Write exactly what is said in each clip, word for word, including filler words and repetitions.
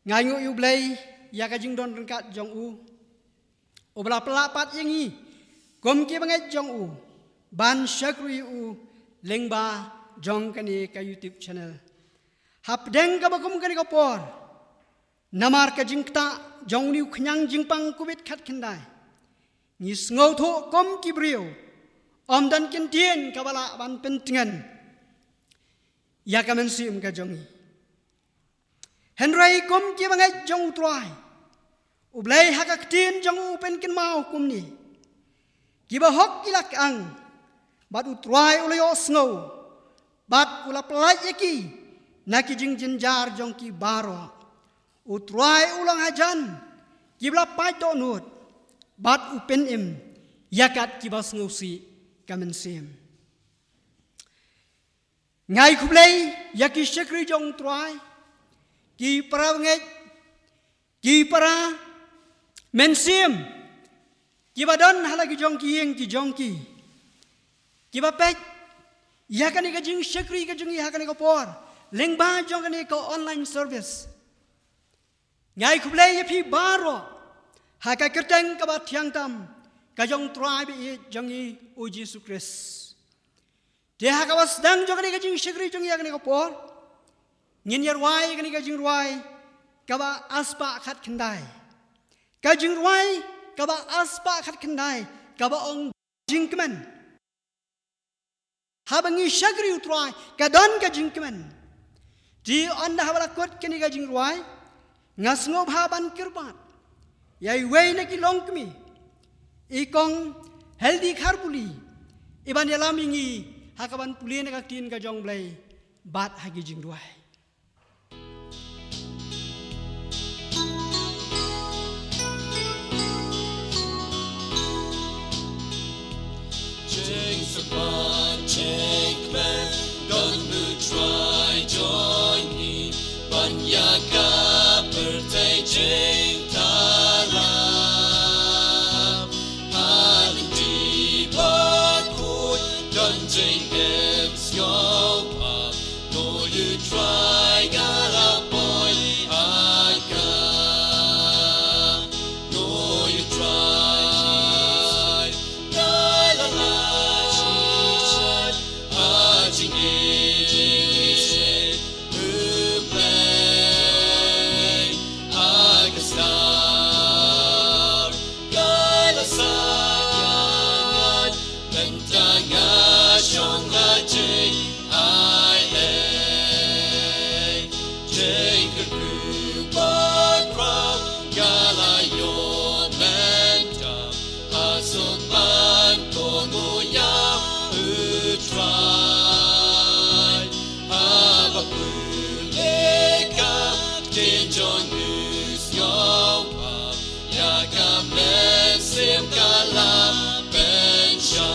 Nga ainguh ïa U Blei ïa ka jingdon ryngkat jong u, u ba la pynlah pat ïa ngi kum ki bangeit jong u ban shakri ïa u lyngba jong kane ka YouTube channel. Hapdeng kaba kum kane ka por, namar ka jingktah jong une u khñiang jingpang covid khatkhyndai, ngi sngewthuh kum ki briew ym don kyntien kaba lah ban pyntngen ïa ka mynsiem ka jong ngi. Hynrei kum ki bangeit jong U Trai, U Blei ha ka ktien jong u u pynkynmaw kumne: Kiba hok ki la kyang, bad U Trai u la ïohsngew, bad u la pyllait ïa ki na ki jingjynjar jong ki baroh. U Trai u long hajan kiba la pait dohnud, bad u pynim ïa kat kiba sngewsih ka mynsiem. Nga ai khublei ïa ki shakri jong U Trai, ki para bangeit, ki para mynsiem, kiba don ha la ki jong ki ïing ki jong ki, kiba peit ïa kane ka jingshakri ka jong ngi ha kane ka por lyngba jong kane ka online service. Nga ai khublei ïa phi baroh ha ka kyrteng kaba thiang tam ka jong U Trai ba ïeit jong ngi U Jisu Khrist. Te ha kaba sdang jong kane ka jingshakri jong ngi ha kane ka por, ngin ïa rwai kane ka jingrwai kaba ar spah khatkhyndai. Ka jingrwai kaba ar spah khatkhyndai kaba ong Jingkmen. Haba ngi shakri U Trai ka don ka jingkmen. Te ynda haba la kut kane ka jingrwai, nga sngewbha ban kyrpad ïa iwei na ki longkmie, i Kong Healthy Kharpuli, i ban ïalam ïa ngi ha kaban pule na ka ktien ka jong U Blei bad ha ki jingrwai. Jingsapat jingkmen don U Trai jong ngi ban ïa ka pyrthei jingthala. Ha lynti bakhuid don jingim sngewbha. Know U Trai nga la poi ha ka. Know U Trai nga la lait ha jingim. U Blei ha ka star nga la saitjaiñ. Mynta nga shong ha jing ai ei. Jingkyrkhu bakhraw nga la ïoh mynta. Nga suk ban kohnguh ïa U Trai. Haba pule ka ktien jong u sngewbha ïa ka mynsiem ka la pynshai.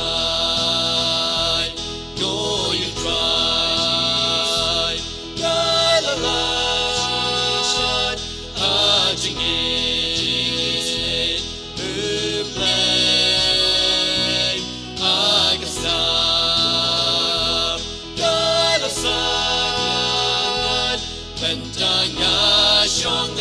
Know U Trai nga la lait ha jingim. U Blei ha ka star nga la saitjaiñ. Mynta nga shong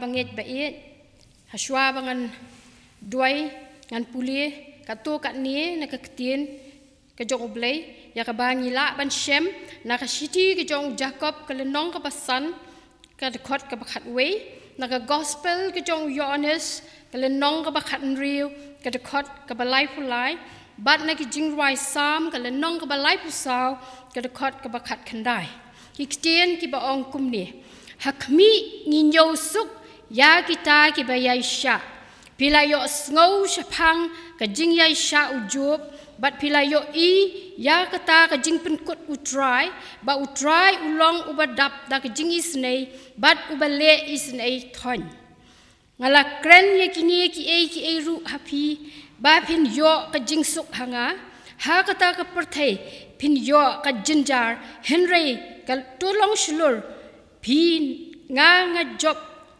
Bangeit ba ïeit, hashwa ba ngan duwai, ngan pule katto katne na ka ktien ka jong U Blei, ïa kaba ngi lah ban shem na ka shithi ka jong u Jakob, ka lynnong kaba san, ka dkhot kaba khatwei, na ka gospel ka jong u Ïoannis, ka lynnong kaba khathynriew, ka dkhot kaba laiphew lai, bad na ki jingrwai Salm, ka lynnong kaba laiphew saw, ka dkhot kaba khatkhyndai. Ki ktien kiba ong kumne: Ha khmih, ngi ñiew suk ïa kita kiba ïaishah. Phi la ïohsngew shaphang ka jingïaishah u Job, bad phi la ïohi ïa kata ka jingpynkut U Trai, ba U Trai u long uba dap da ka jingisynei, bad uba leh isynei thoiñ. Nga la kren ïa kine kiei kiei ruh ha phi, ba phin ïoh ka jingsuk ha nga. Ha kata ka pyrthei phin ïoh ka jynjar, hynrei ka to long shlur, phi, nga, nga jop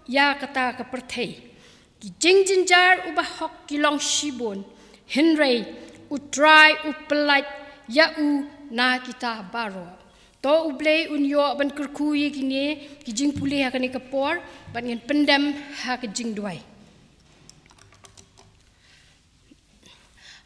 ïa kata ka pyrthei. Ki jingjynjar u bahok ki long shibun, hynrei U Trai u pyllait ïa u na kita baroh. To U Blei un ïoh ban kyrkhu ïa kine ki jingpule ha kane ka por, bad ngin pyndem ha ka jingduwai.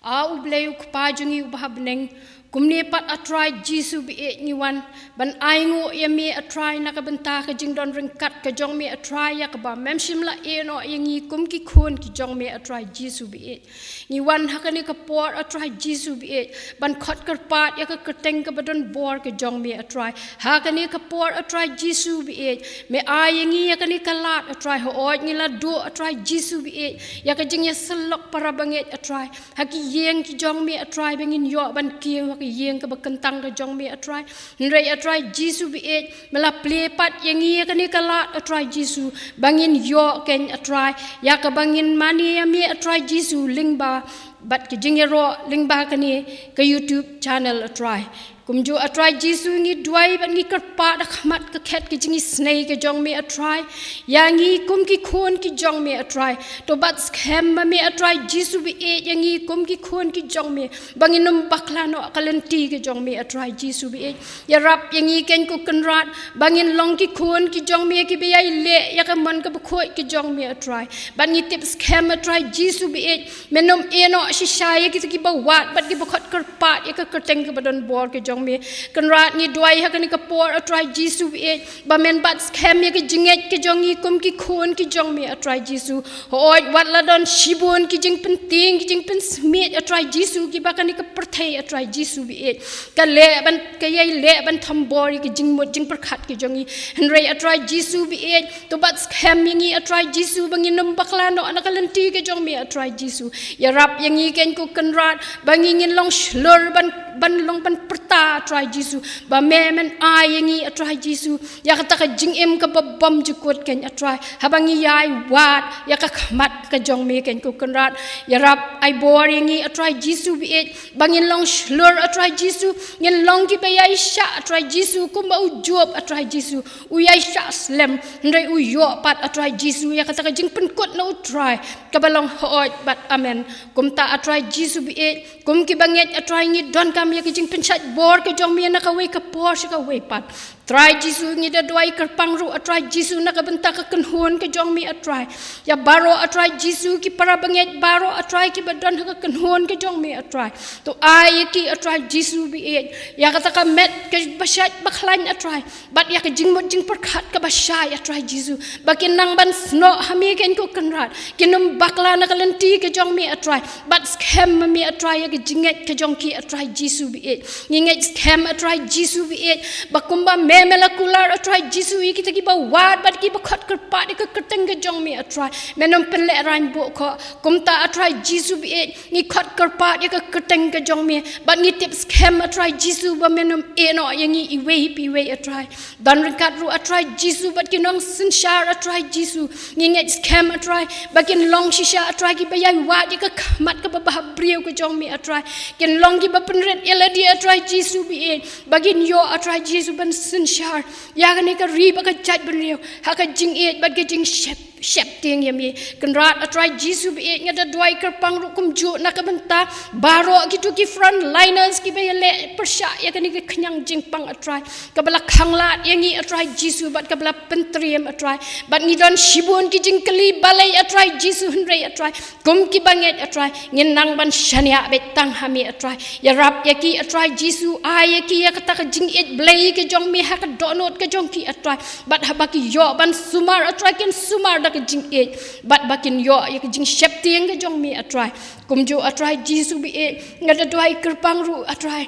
A U Blei U Kpa jong ngi uba ha bneng, kumne pat A Trai Jisu ba ïeit, ngi wan ban ainguh ïa me A Trai na ka bynta ka jingdon ryngkat ka jong me A Trai, ïa kaba mem shym la ïehnoh ïa ngi kum ki khun ki jong me A Trai Jisu ba ïeit. Ngi wan ha kane ka por A Trai Jisu ba ïeit, ban khot kyrpad ïa ka kyrteng kaba don bor ka jong me A Trai. Ha kane ka por A Trai Jisu ba ïeit, me ai ïa ngi ïa kane ka lad A Trai, hooid ngi la duh A Trai Jisu ba ïeit ïa ka jingïasyllok para bangeit A Trai, ha ki ïing ki jong me A Trai, ba ngin ïoh ban kiew ha ki ïing kaba kyntang ka jong me A Trai. Hynrei A Trai Jisu ba ïeit, me la plie pat ïa ngi ïa kane ka lad A Trai Jisu, ba ngin ïoh keiñ A Trai ïa kaba ngin mane ïa me A Trai Jisu lyngba bad ka jingïaroh lyngba kane ka YouTube channel A Trai. Kumjuh A Trai Jisu ngi duwai bad ngi kyrpad ha khmat ka khet ka jingisynei ka jong me A Trai, ïa ngi kum ki khun ki jong me A Trai. To bat skhem ma me A Trai Jisu ba ïeit ïa ngi kum ki khun ki jong me, ba ngin ym bakla noh ka lynti ka jong me A Trai Jisu ba ïeit. Ïarap ïa ngi keiñ ko Kynrad, ba ngin long ki khun ki jong me kiba ïai leh ïa ka mon kaba khuid ka jong me A Trai. Bad ngi tip skhem A Trai Jisu ba ïeit, men ym ïehnoh shisha ïa kita kiba wad bad kiba khot kyrpad ïa ka kyrteng kaba don bor ka jong me. Kynrad ngi duwai ha kane ka por A Trai Jisu ba ïeit, ba men bat skhem ïa ka jingngeit ka jong ngi kum ki khun ki jong me A Trai Jisu. Hooid wat la don shibun ki jingpyntieng ki jingpynsmiej A Trai Jisu, kiba kane ka pyrthei A Trai Jisu ba ïeit ka leh ban, ka ïai leh ban thombor ïa ka jingmut jingpyrkhat ka jong ngi. Hynrei A Trai Jisu ba ïeit, to bat skhem ïa ngi A Trai Jisu, ba ngin ym bakla noh na ka lynti ka jong me A Trai Jisu. Ïarap ïa ngi keiñ ko Kynrad, ba ngi ngin long shlur ban, ban long ban pyrta A Trai Jisu, ba me men ai ïa ngi A Trai Jisu ïa kata ka jingim kaba bymjukut keiñ A Trai, haba ngi ïai wad ïa ka khmat ka jong me keiñ ko Kynrad. Ïarap ai bor ïa ngi A Trai Jisu ba ïeit, ba ngin long shlur A Trai Jisu, ngin long kiba ïaishah A Trai Jisu, kumba u Job A Trai Jisu u ïaishah slem, hynrei u ïoh pat A Trai Jisu ïa kata ka jingpynkut na U Trai kaba long hooid bad amen. Kumta A Trai Jisu ba ïeit, kum kiba ngeit A Trai ngi donkam ïa ka jingpynshait bor ka jong me na kawei ka por sha kawei pat. Trai Jisu ngi da duwai kyrpang ruh A Trai Jisu na ka bynta ka kynhun ka jong me A Trai. Ïa baroh A Trai Jisu ki para bangeit baroh A Trai kiba don ha ka kynhun ka jong me A Trai, to ai ïa ki A Trai Jisu ba ïeit ïa kata ka met kaba shait ba khlaiñ A Trai, bad ïa ka jingmut jingpyrkhat kaba shai A Trai Jisu, ba kin nang ban snoh ha me keiñ ko Kynrad, kin ym bakla na ka lynti ka jong me A Trai. Bat skhem ma me A Trai ïa ka jingngeit ka jong ki A Trai Jisu ba ïeit. Ngi ngeit skhem A Trai Jisu ba ïeit, ba kumba me, me la kular A Trai Jisu ïa kita kiba wad bad kiba khot kyrpad ïa ka kyrteng ka jong me A Trai, men ym pynlehraiñ buh khoh. Kumta A Trai Jisu ba ïeit, ngi khot kyrpad ïa ka kyrteng ka jong me, bad ngi tip skhem A Trai Jisu ba men ym ïehnoh ïa ngi iwei pa iwei A Trai. Don ryngkat ruh A Trai Jisu bad ki nongsynshar A Trai Jisu. Ngi ngeit skhem A Trai ba kin long shisha A Trai kiba ïai wad ïa ka khmat kaba bhabriew ka jong me A Trai. Kin long kiba pynrit ïa lade A Trai Jisu ba ïeit, ba kin ïoh A Trai Jisu ban synshar ïa kane ka ri bad ka jaitbynriew ha ka jingïeit bad ka jingshep sheptieng ïa me. Kynrad A Trai Jisu ba ïeit, nga da duwai kyrpang ruh kumjuh na ka bynta baroh kito ki frontliners kiba ïaleh pyrshah ïa kane ka khñiang jingpang A Trai, kaba la khanglad ïa ngi A Trai Jisu bad kaba la pyntriem A Trai. Bad ngi don shibun ki jingkylli balei A Trai Jisu, hynrei A Trai kum kiba ngeit A Trai ngin nang ban shaniah beit tang ha me A Trai. Ïarap ïa ki A Trai Jisu, ai ïa ki ïa kata ka jingïeit blei ka jong me ha ka dohnud ka jong ki A Trai. Bad haba ki ïoh ban sumar A Trai kin sumar da ka jingïeit, bad ba kin ïoh ïa ka jingsheptieng ka jong me A Trai. Kumjuh A Trai Jisu ba ïeit, nga da duwai kyrpang ruh A Trai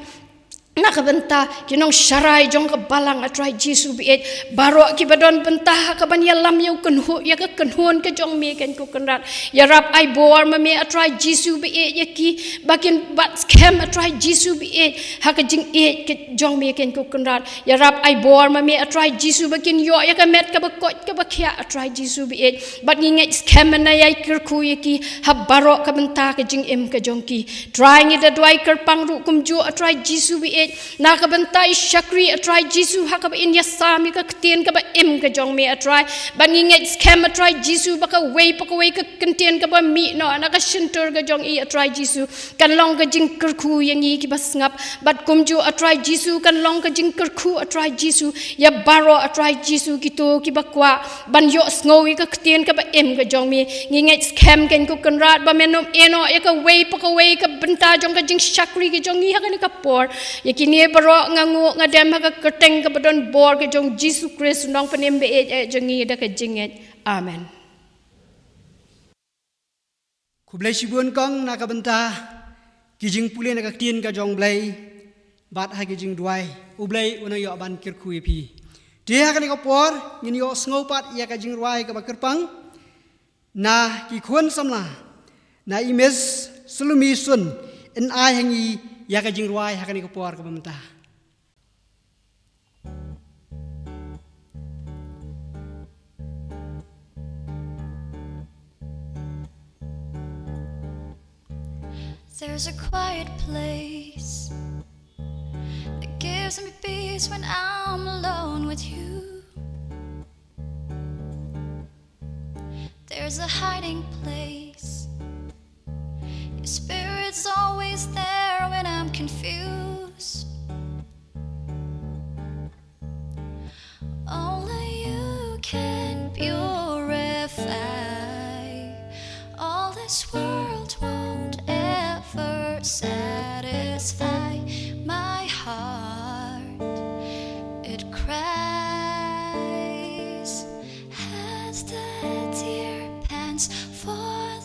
na ka bynta ki nongsharai jong ka balang A Trai Jisu ba ïeit, baroh kiba don bynta ha kaban ïalam ïa u kynhu-, ïa ka kynhun ka jong me, kynku Kynrad. Ïarap ai bor ma me A Trai Jisu ba ïeit ïa ki, ba kin bat skhem A Trai Jisu ba ïeit ha ka jingïeit ka jong me, kynku Kynrad. Ïarap ai bor ma me A Trai Jisu ba kin ïoh ïa ka met kaba koit kaba khiah A Trai Jisu ba ïeit. Bad ngi ngeit skhem mynne ïai kyrkhu ïa ki ha baroh ka bynta ka jingim ka jong ki. Trai ngi da duwai kyrpang ruh kumjuh A Trai Jisu ba ïeit na ka bynta i shakri A Trai Jisu ha kaba in ïasam ïa ka ktien kaba im ka jong me A Trai. Bad ngi ngeit skhem A Trai Jisu ba kawei pa kawei ka ktien kaba mih noh na ka shyntur ka jong i A Trai Jisu kan long ka jingkyrkhu ïa ngi kiba sngap. Bad kumjuh A Trai Jisu kan long ka jingkyrkhu A Trai Jisu ïa baroh A Trai Jisu kito kiba kwah ban ïohsngew ïa ka ktien kaba im ka jong me. Ngi ngeit skhem kynku Kynrad ba men ym ïehnoh ïa kawei pa kawei ka bynta jong ka jingshakri ka jong ngi ha kane ka por. Ïa kine baroh nga nguh nga dem ha ka kyrteng kaba don bor ka jong Jisu Khrist, u nongpynim ba ïeit jong ngi da ka jingngeit. Amen. Khublei shibun kong na ka bynta ki jingpule na ka ktien ka jong Blei bad ha ki jingduwai. U Blei un ïoh ban kyrkhu ïa phi. Te ha kane ka por ngin ïohsngew pat ïa ka jingrwai kaba kyrpang na ki khun samla, na i Miss Salome Sun, in ai ha ngi ïa ka jingrwai ha kane ka por kaba mynta. There's a quiet place that gives me peace when I'm alone with you. There's a hiding place. Your spirit's always there when I'm confused. Only you can purify. All this world won't ever satisfy my heart. It cries as the deer pants for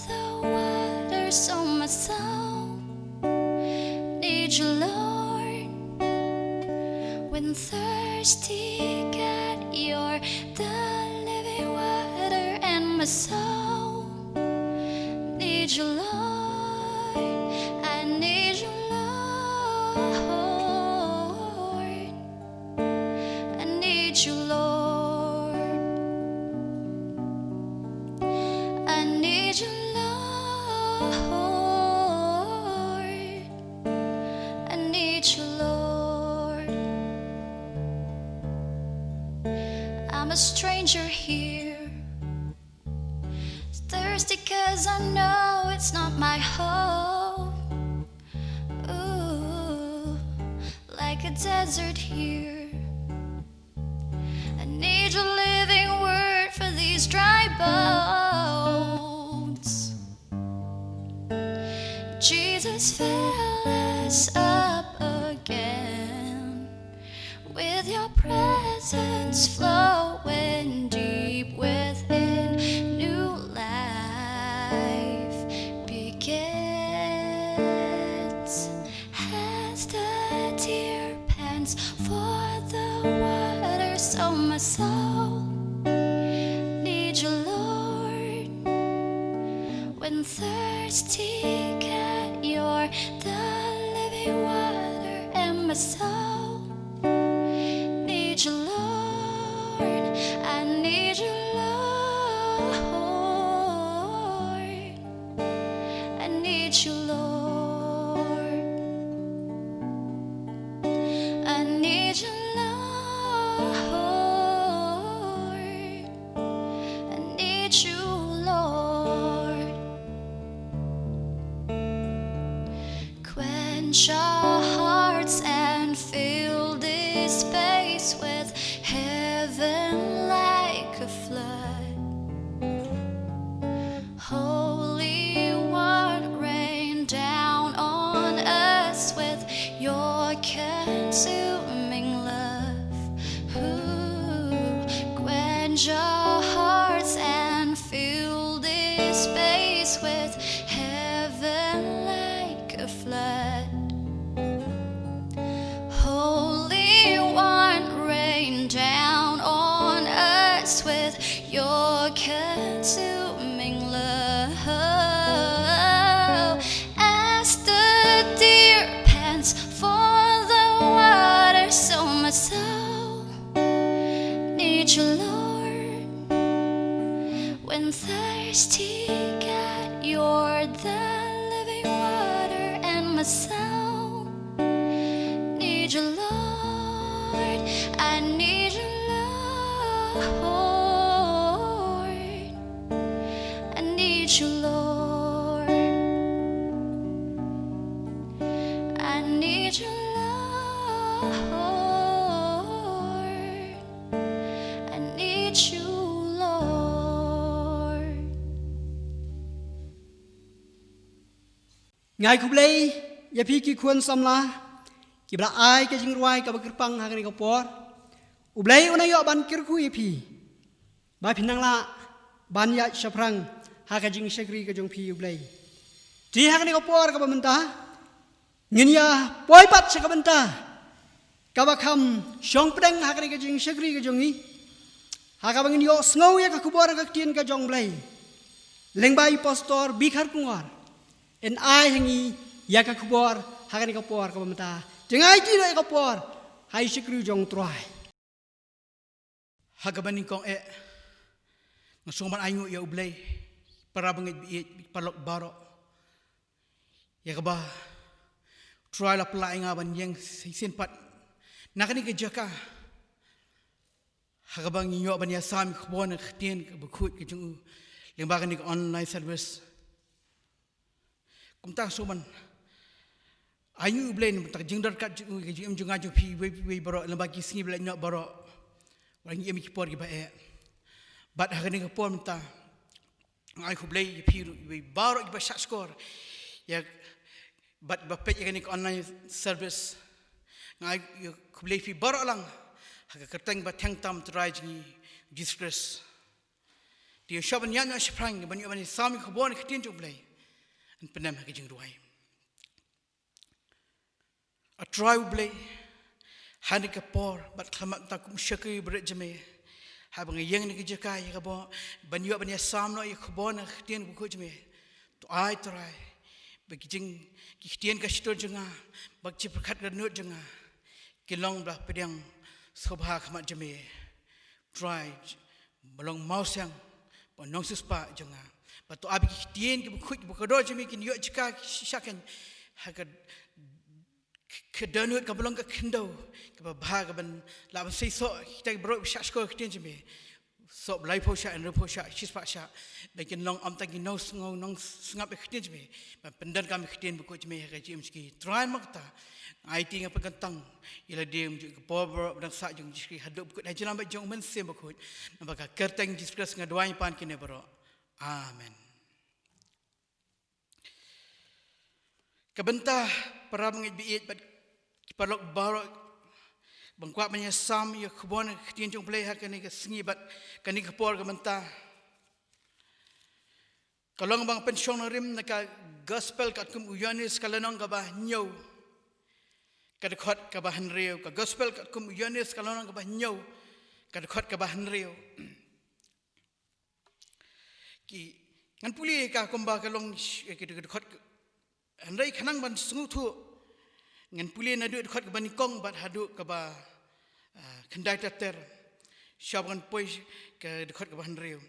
the water, so my soul needs you, Lord. When thirsty, God, you're the living water, and my soul needs you, Lord. I need you, Lord. I need you, Lord. I need you, Lord. I need you, Lord. I'm a stranger here. Thirsty 'cause I know it's not my home. Ooh, like a desert here. I need your living word for these dry bones. Jesus, fill us up again with your presence flowing deep within. New life begins as the deer pants for the water, so my soul needs you, Lord. When thirsty, God, you're the living water, and my soul needs you, Lord. I need you, Lord. I need you, Lord. I need you, Lord. I need you, Our hearts and fill this space with heaven like a flood. Holy One, rain down on us with your consuming love. Ooh, quench our hearts and fill this space with heaven like a flood. Holy One, rain down on us with your consuming love. As the deer pants for the water, so my soul needs you, Lord. When thirsty, God, you're the living water, and my soul needs you, Lord. I need you, Lord. I need you, Lord. I need you, Lord. I need you, Lord. Nga ai khublei ïa phi ki khun samla kiba la ai ka jingrwai kaba kyrpang ha kane ka por. U Blei un ïoh ban kyrkhu ïa phi ba phin nang lah ban ïaid shaphrang ha ka jingshakri ka jong phi, U Blei. Te ha kane ka por kaba mynta ngin ïa poi pat sha ka bynta kaba kham shong pdeng ha kane ka jingshakri ka jong ngi, ha kaba ngin ïohsngew ïa ka khubor ka ktien ka jong U Blei. Lyngba i Pastor B. Kharkongor yn ai ha ngi ïa ka khubor ha kane ka por kaba mynta. Te nga aiti noh ïa ka por ha i shakri jong U Trai. Ha kaba nyngkong eh nga sngewbha ban ainguh ïa U Blei, para bangeit ba ïeit, paralok baroh, ïa kaba U Trai la pynlah ïa nga ban ïeng shisien pat na kane ka jaka ha kaba ngi ïoh ban ïasam ïa ka khubor ka ktien kaba khuid ka jong U lyngba kane ka online service. Kumta sngewbha ban ainguh U Blei na ka bynta ka jingdon ryngkat jong U, ka jingim jong nga jong phi, iwei pa iwei baroh, lyngba ki sngi ba la ïaid noh baroh, ba la ngi im ïa ki por kiba eh. Bad ha kane ka por mynta nga ai khublei ïa phi ruh, iwei baroh kiba shahshkor ïa bad ba peit ïa kane ka online service. Nga ai khublei ïa phi baroh lang ha ka kyrteng ba theng tam U Trai jong ngi Jisu Khrist. Te ïa shuwa ban ïaid noh shaphrang ban ïoh ban ïasam ïa ka khubor ka ktien jong U Blei, yn pyndem ha ka jingrwai. A Trai U Blei, ha kane ka por bad khlem da kum u shakri barit jong me, haba nga ïeng ha kane ka jaka ïa kaba ban ïoh ban ïasam noh ïa ka khubor ka ktien kaba khuid jong me. To ai Trai ba ki jing, ki ktien ka shitur jong nga bad ki jingpyrkhat ka dohnud jong nga kin long ba la pdiang sngewbha ha khmat jong me. Trai ba long mawsiang, ba nongsiewspah jong nga. Bad to ai ba ki ktien kiba khuid kiba kordor jong me kin ïoh jaka ki shisha kein ha ka, ka dohnud kaba long ka khyndew kaba bha, kaban lah ban seisoh kita baroh ba shahshkor ïa ka ktien jong me. Soh ba laiphew shah, hynriewphew shah, shispah shah, ba kin long ym tang ki nongsngew nongsngap ïa ka ktien jong me, ban pyndonkam ïa ka ktien ba khuid jong me ha ka jingim jong ki. Trai, namar kata nga aiti, nga pynkyntang ïa lade, ïa ka por baroh ba dang sah jong ka jingshakri haduh ba kut ha ka jingïalam bad jong U Mynsiem Bakhuid. Namar ka kyrteng Jisu Khrist nga duwai, nga pan kine baroh. Amen. Ka bynta para bangeit ba ïeit bad ki paralok baroh ba nga kwah ban ïasam ïa ka khubor ka ktien jong U Blei ha kane ka sngi bad kane ka por ka bynta ka long ba nga pynshong nongrim na ka Gospel katkum u Ïoannis ka lynnong kaba hynñiew, ka dkhot kaba hynriew. Ka Gospel katkum u Ïoannis ka lynnong kaba hynñiew, ka dkhot kaba hynriew. Ki, ngan pule ka kumba ka long sh-, ki, ki dkhot, hynrei khnang ban sngewthuh ngan pule naduh dkhot kaba nyngkong bad haduh kaba, ah, khyndai ter ter. Shuwa ba ngan poi ka dkhot kaba hynriew.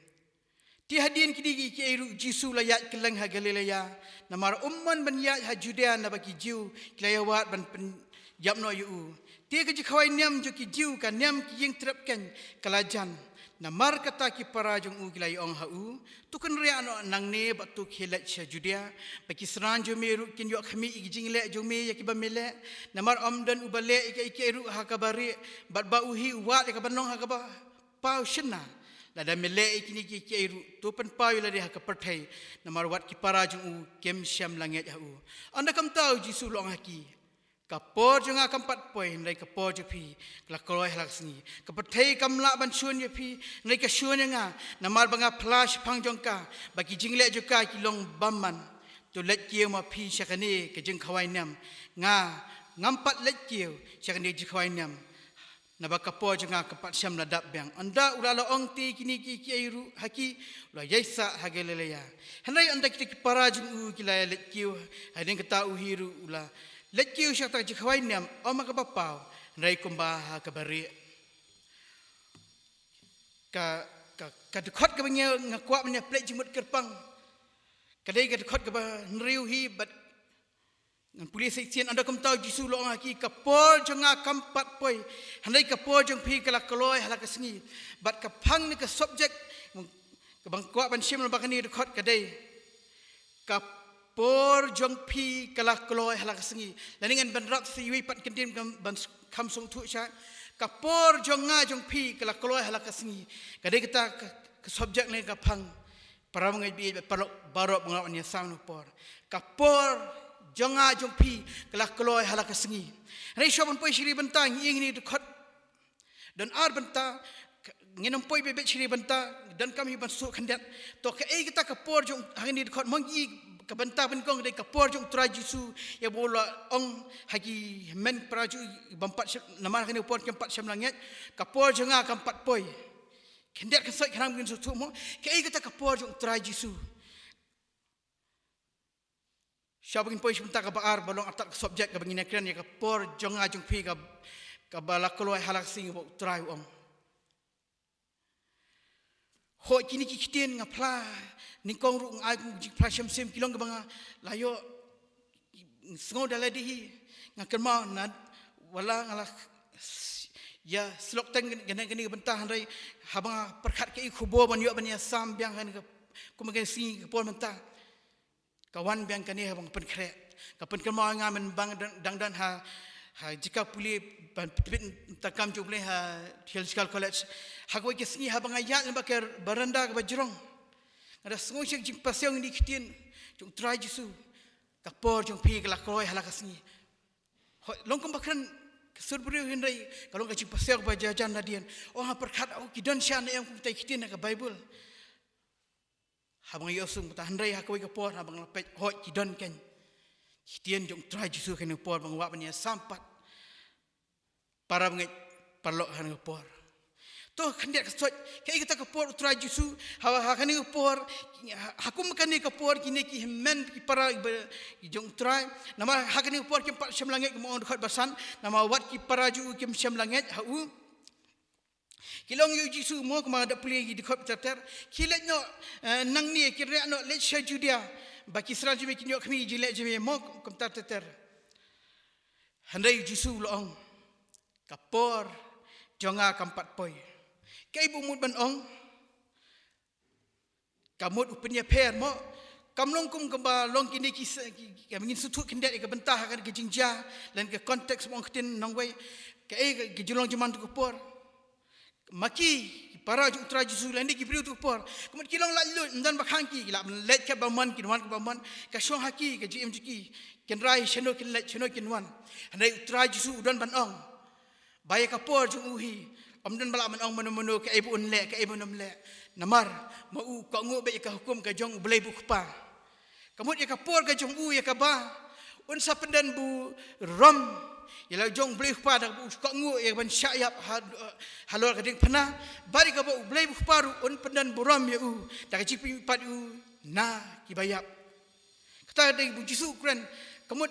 Te hadien kine kiei ruh U Jisu u la ïaid kylleng ha Galilaïa, namar um mon ban ïaid ha Judia naba ki Jiw ki la ïawad ban pynïap noh ïa u. Te ka jingkhawai niam jong ki Jiw, ka niam ki ïing trep keiñ, ka la jan. Namar kata ki para jong u ki la ïa-ong ha u, to kynriah noh nangne bad to khie leit sha Judia, ba ki synran jong me ruh kin ïoh khmih ïa ki jingleh jong me ïa kiba me leh. Namar ym don uba leh ïa kiei kiei ruh ha kaba rieh, bad ba u hi u wad ïa kaban long ha kaba paw shynna. Lada me leh ïa kine kiei kiei ruh, to pynpaw ïa lade ha ka pyrthei. Namar wat ki para jong u kim shym la ngeit ha u. Ynda kumta u Jisu u la ong ha ki, ka por jong nga kam pat poi, hynrei ka por jong phi ka la kloi ha la ka sngi. Ka pyrthei kam lah ban shun ïa phi, hynrei ka shun ïa nga, namar ba nga phla shaphang jong ka ba ki jingleh jong ka ki long bymman. To leit kiew ma phi sha kane ka jingkhawai niam. Nga, ngam pat leit kiew sha kane ka jingkhawai niam, naba ka por jong nga kam pat shym la dap biang. Ynda u la la ong te kine kiei kiei ruh ha ki, u la ïaisah ha Galilea. Hynrei ynda kita ki para jong u ki la leit kiew, hadien kata u hi ruh u la leit kiew sha kata ka jingkhawai niam, ym ha kaba paw, hynrei kumba ha kaba rieh. Ka, ka, ka dkhot kaba nga, nga kwah ban ïa plie jingmut kyrpang, ka dei ka dkhot kaba hynriew hi, bad ngan pule sa shisien. Ynda kumta u Jisu u la ong ha ki, ka por jong nga kam pat poi, hynrei ka por jong phi ka la kloi ha la ka sngi. Bad ka phang ne ka subject kaba nga kwah ban shim lyngba kane ka dkhot ka dei, ka por jong phi ka la kloi ha la ka sngi. Lane ngan bynrap sa iwei pat kyntien ban kham sngewthuh shai. Ka por jong nga jong phi ka la kloi ha la ka sngi. Ka dei kata ka, ka subject ne ka phang. Para bangeit baieit bad paralok baroh ba nga la wan ïasam ha kane ka por. Ka por jong nga jong phi ka la kloi ha la ka sngi. Hynrei shuwa ban poi sha ki bynta, ngi ïohi ha kane ka dkhot don ar bynta, ka, ngin ym poi beit beit sha ki bynta, donkam hi ban sngewthuh khyndiat. To kaei kata ka por jong, ha kane ka dkhot, mo ngi ïohi ka bynta banyngkong ka dei ka por jong u Trai Jisu, ïa ba u la ong ha ki hynmen para jong u bym pat shym, namar ha kane ka por kim pat shym la ngeit, ka por jong nga kam pat poi. Khyndiat khynsoit khnang ba ngin sngewthuh mo, kaei kata ka por jong u Trai Jisu. Shuwa ba ngin poi sha ka bynta kaba ar, ba long artat ka subject kaba ngin ïakren ïa ka por jong nga jong phi ka, kaba la kloi ha la ka sngi ba u Trai u ong. Hooid kine ki ktien nga phla nyngkong ruh, nga ai kum ka jingphla shem shem, ki long kiba nga la ïoh sngew da lade hi. Nga kynmaw na, wat la nga la ïa syllok teng kane, kane ka bynta, hynrei haba nga pyrkhat kaei ka khubor ban ïoh ban ïasam biang ha kane ka, kum kane ka sngi ka por mynta, ka wan biang kane haba nga pynkhreh. Ka pynkynmaw ïa nga mynba nga dang, dang don ha, ha jaka pule ban pynbit ïa ka kam jong U Blei ha Theological College. Ha kawei ka sngi haba nga ïaid lyngba ka baranda kaba jrong, nga da sngew sha ka jingpasiaw ïa kine ki ktien jong u Trai Jisu. Ka por jong phi ka la kloi ha la ka sngi. Hooid, long kumba kren ka sur briew, hynrei ka long ka jingpasiaw kaba jar jar nadien. Oh, nga pyrkhat, oh, ki don sha ne em kum kita ki ktien ha ka Baibl. Haba nga ïohsngew kumta, hynrei ha kawei ka por haba nga la peit, hooid ki don keiñ ki ktien jong u Trai Jisu ha kane ka por ba nga kwah ban ïasam pat. Para bangeit, paralok, ha kane ka por. To khyndiat khynsoit, kaei kata ka por u Trai Jisu, ha, ha kane ka por, ha, ha kum kane ka por kine ki hynmen ki para ba, ki jong u Trai. Namar ha kane ka por kim pat shym la ngeit, kumba ong dkhot ba san, namar wat ki para jong u kim shym la ngeit ha u. Ki la ong ïa u Jisu, mo, kumba nga da pule ïa ki dkhot ter ter, khie leit noh, eh, nangne, kynriah noh, leit sha Judia, ba ki synran jong me kin ïoh khmih ïa ki jingleh jong me, mo, kumta ter ter. Hynrei u Jisu u la ong, ka por jong nga kam pat poi. Kaei ba u mut ban ong? Ka mut u pynïapher, mo? Kam long kum kaba long kine ki se-, ki, ki, kaba ngin sngewthuh khyndiat ïa ka bynta ha kane ka jingjia, lane ka context ba ong ktien nongwei. Kaei ka, ka jinglong jingman tu ka por. Ma ki, ki para jong u Trai Jisu lane ki briew tu ka por, ka mut ki long laitluid, ym don ba khang ki, ki lah ban leit katba mon, kin wan katba mon. Ka shong ha ki ka jingim jong ki, kin rai shano kin leit, shano kin wan. Hynrei u Trai Jisu u don ban ong ba ïa ka por jong u hi, ym don ba lah ban ong mano mano kaei ba un leh, kaei ba un ym leh. Namar ma u kohnguh beit ïa ka hukum ka jong U Blei ba u Kpa. Ka mut ïa ka por ka jong u ïa kaba un sa pyndon burom ïa la jong U Blei u Kpa, da kaba u kohnguh ïa ka ban shah ïap ha, halor ka diengphna. Bad ïa kaba U Blei u Kpa ruh un pyndon burom ïa u da ka jingpynïaid pat ïa u na kiba ïap. Kata ka dei ba u Jisu u kren, ka mut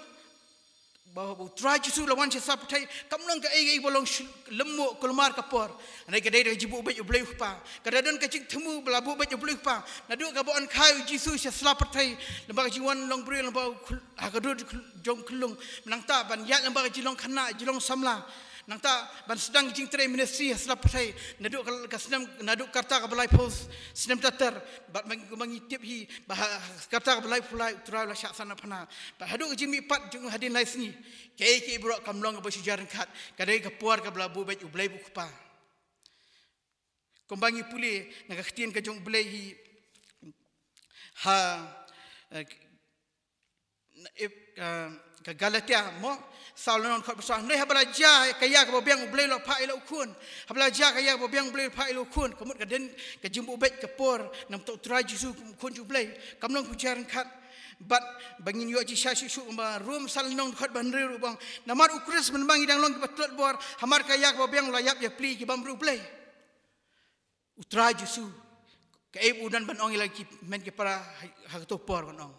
ba, ba u Trai Jisu u la wan sha sla pyrthei, kam long kaei kaei ba long shu-, lymmuh kulmar ka por. Hynrei ka dei da ka jingbuh beit U Blei u Kpa. Ka da don ka jingthmu ba la buh beit U Blei u Kpa. Naduh kaba wan kai u Jisu sha sla pyrthei, lyngba ka jingwan long briew, lyngba u khyll-, ha ka dur jong u khyllung. Mynta ban ïaid lyngba ka jinglong khynnah, jinglong samla. Nangta ban sdang jingtrei ministry ha sla pyrthei naduh ka, ka snem, naduh ka rta kaba laiphew snem tater, bad ma ngi, ma ngi tip hi ba ha, ha ka rta kaba laiphew lai U Trai u la shah sahnarphna. Bad haduh ka jingmihpat jong u hadien lai sngi, kaei kaei baroh kam long kaba shu jia ryngkat. Ka dei ka por kaba la buh beit U Blei bad U Kpa. Kumba ngi pule na ka ktien ka jong U Blei hi ha, eh, na, eh, ka, ka Galatia mo, saw lynnong dkhot ba saw. Hynrei haba la jia ka ïa kaba biang, U Blei u la phah ïa la U Khun. Haba la jia ka ïa kaba biang, U Blei u la phah ïa la U Khun. Ka mut ka dei ka jingbuh beit ka por namar U Trai Jisu kum U Khun jong U Blei. Kam long kaba jia ryngkat. Bad ba ngin ïoh jingshai shuh shuh, kumba Rom saw lynnong dkhot ba hynriew ruh ba ong, namar U Khrist mynba ngi dang long kiba tlot bor, hamar ka ïa kaba biang u la ïap ïapli ki bym riewblei. U Trai Jisu, kaei ba u don ban ong ïa la ki hynmen ki para ha, ha kato ka por, ban ong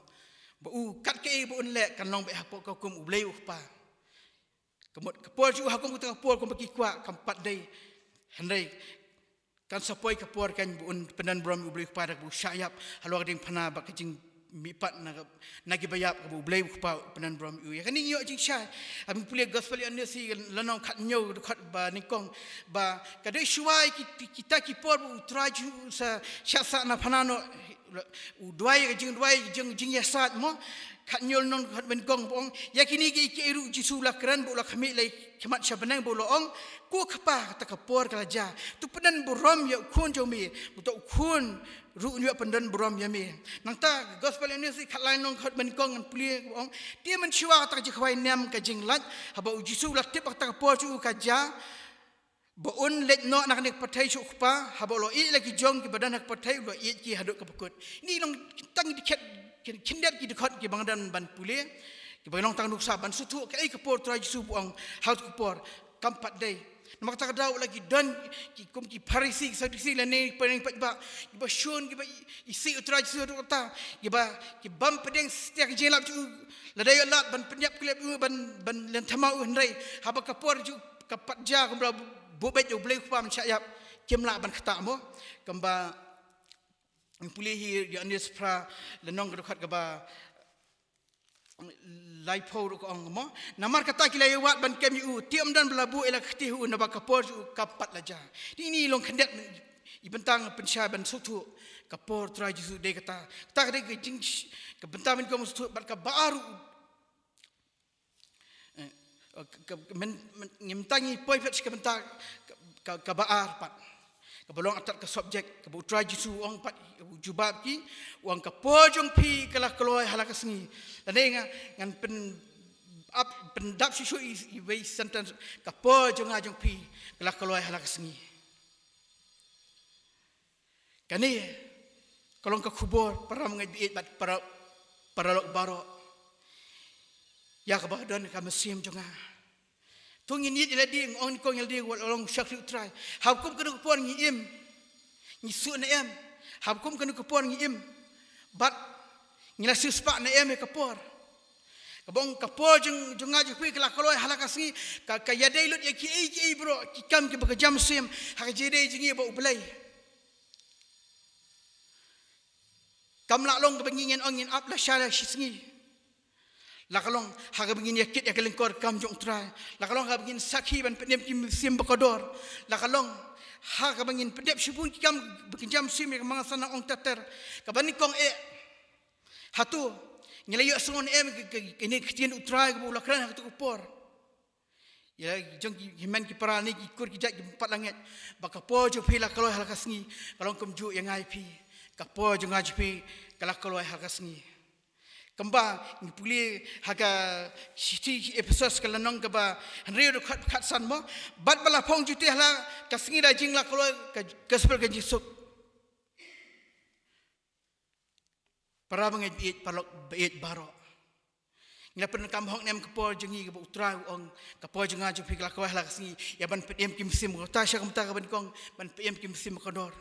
ba u, kat kaei ba un leh kan long beit hapoh ka hukum U Blei U Kpa. Ka mut ka por jong u ha kum kata ka por kumba ki kwah kam pat dei. Hynrei kan sa poi ka por kan ba un pyndon burom ïa U Blei U Kpa da kaba u shah ïap halor ka diengphna bad ka jingmihpat na ka, na kiba ïap, kaba U Blei U Kpa u pyndon burom ïa u. Ïa kane ngi ïoh jingshai haba ngi pule Gospel Ïoannis lynnong khathynñiew dkhot ba nyngkong, ba ka dei shuwa ïa ki, kita ki por ba U Trai Jisu u sa shah sahnarphna noh, u duwai ka jingduwai, jing, jingïasaid mo. Khathynñiew lynnong dkhot ba nyngkong ba ong, ïa kine kiei kiei ruh U Jisu u la kren bad u la khmih lai khmat sha bneng bad u la ong, Ko Kpa, kata ka por ka la jia. To pyndon burom ïa U Khun jong me, bad to U Khun ruh un ïoh pyndon burom ïa me. Nangta Gospel Ïoannis khatlai lynnong dkhot ba nyngkong ngan pule ba ong, te mynshuwa kata ka jingkhawai niam ka jinglait, haba U Jisu u la tip ba kata ka por jong u ka jia, ba un leit noh na kane ka pyrthei sha U Kpa, haba u la ïeit ïa la ki jong kiba don ha ka pyrthei, u la ïeit ki haduh kaba kut. Kine long tang ki dkhot, khyndiat ki dkhot kiba nga don ban pule, kiba long tang nuksa ban sngewthuh kaei ka por U Trai Jisu ba u ong ha kata ka por kam pat dei. Namar kata ka daw la ki don ki kum ki Pharisi, ki Sadusi lane ki paidbah kiba shun, kiba i, isih U Trai Jisu haduh katta, kiba, ki bym pdiang satia ka jingïalap jong u, lada ïoh lad ban pynïap kylliap ïa u, ban, ban lynthem ïa u, hynrei haba ka por jong u ka pat jia, kumba la buh beit ïa U Blei U Kpa ban shah ïap, kim lah ban ktah mo. Kumba ngi pule hi Ïoannis phra lynnong ka dkhot kaba laiphew ruh ka ong mo, namar kata ki la ïa wad ban kem ïa u, te ym don ba la buh ïa la ka kti ha u, naba ka por jong u kam pat la jia. Te kine long khyndiat i bynta nga pynshai ban sngewthuh ka por U Trai Jisu dei kata. Kata ka dei ka jing, ka bynta ban kem sngewthuh bad kaba ar ruh. Eh, ka, ka, men, men, ngi mynta ngi poi pat sha ka bynta ka, ka, kaba ar pat, kaba long artat ka subject, kaba U Trai Jisu u ong pat, u jubab ki, u ong, ka por jong phi ka la kloi ha la ka sngi. Lane nga, ngan pyn, ap, pyndap shuh shuh i, iwei i sentence, ka por jong nga jong phi ka la kloi ha la ka sngi. Kane ka long ka khubor, para bangeit baieit bad para, paralok baroh, ïa kaba don ka mynsiem jong nga. To ngin ïeit ïa lade, nga ong nyngkong ïa lade, wat long shakri U Trai. Ha kum kano ka por ngi im, ngi suk ne em? Ha kum kano ka por ngi im bad ngi la siewspah ne em ïa ka por? Kaba ong ka por jong, jong nga jong phi ka la kloi ha la ka sngi, ka, ka ïadei lut ïa kiei kiei baroh ki kam kiba kynja mynsiem ha ka jingïadei jong ngi bad U Blei. Kam lah long kaba ngi ngin ong ngin ap lashai lashisngi. La ka long ha kaba ngin ïakit ïa ka lyngkor kam jong U Trai. La ka long ha kaba ngin sakhi ban pynim ki mynsiem ba kordor. La ka long ha kaba ngin pyndep shibun ki kam ba kynja mynsiem ïa ka mangasana ong ter ter. Kaba nyngkong eh, hato ngi la ïohsngew ne em ka, ka, kane ka ktien U Trai kaba u la kren ha kato ka por? Ïa la jong ki hynmen ki para ne ki kur ki jait ki bym pat la ngeit ba ka por jong phi la kloi ha la ka sngi, ka long kumjuh ïa nga ïa phi, ka por jong nga jong phi ka la kloi ha la ka sngi. Kumba ngi pule ha ka shithi ki Ephesos ka lynnong kaba hynriew dkhot khatsan mo, bad ba la phong juti ha la ka sngi da jing la kloi ka gospel ka jingsuk. Para bangeit baieit, paralok baieit baroh, ngi la pyndonkam hok ne em ka por jong ngi kaba U Trai u ong ka por jong nga jong phi ka la kloi ha la ka sngi, ïa ban pynim ki mynsiem, kata sha kumta kaba nyngkong, ban pynim ki mynsiem ba kordor.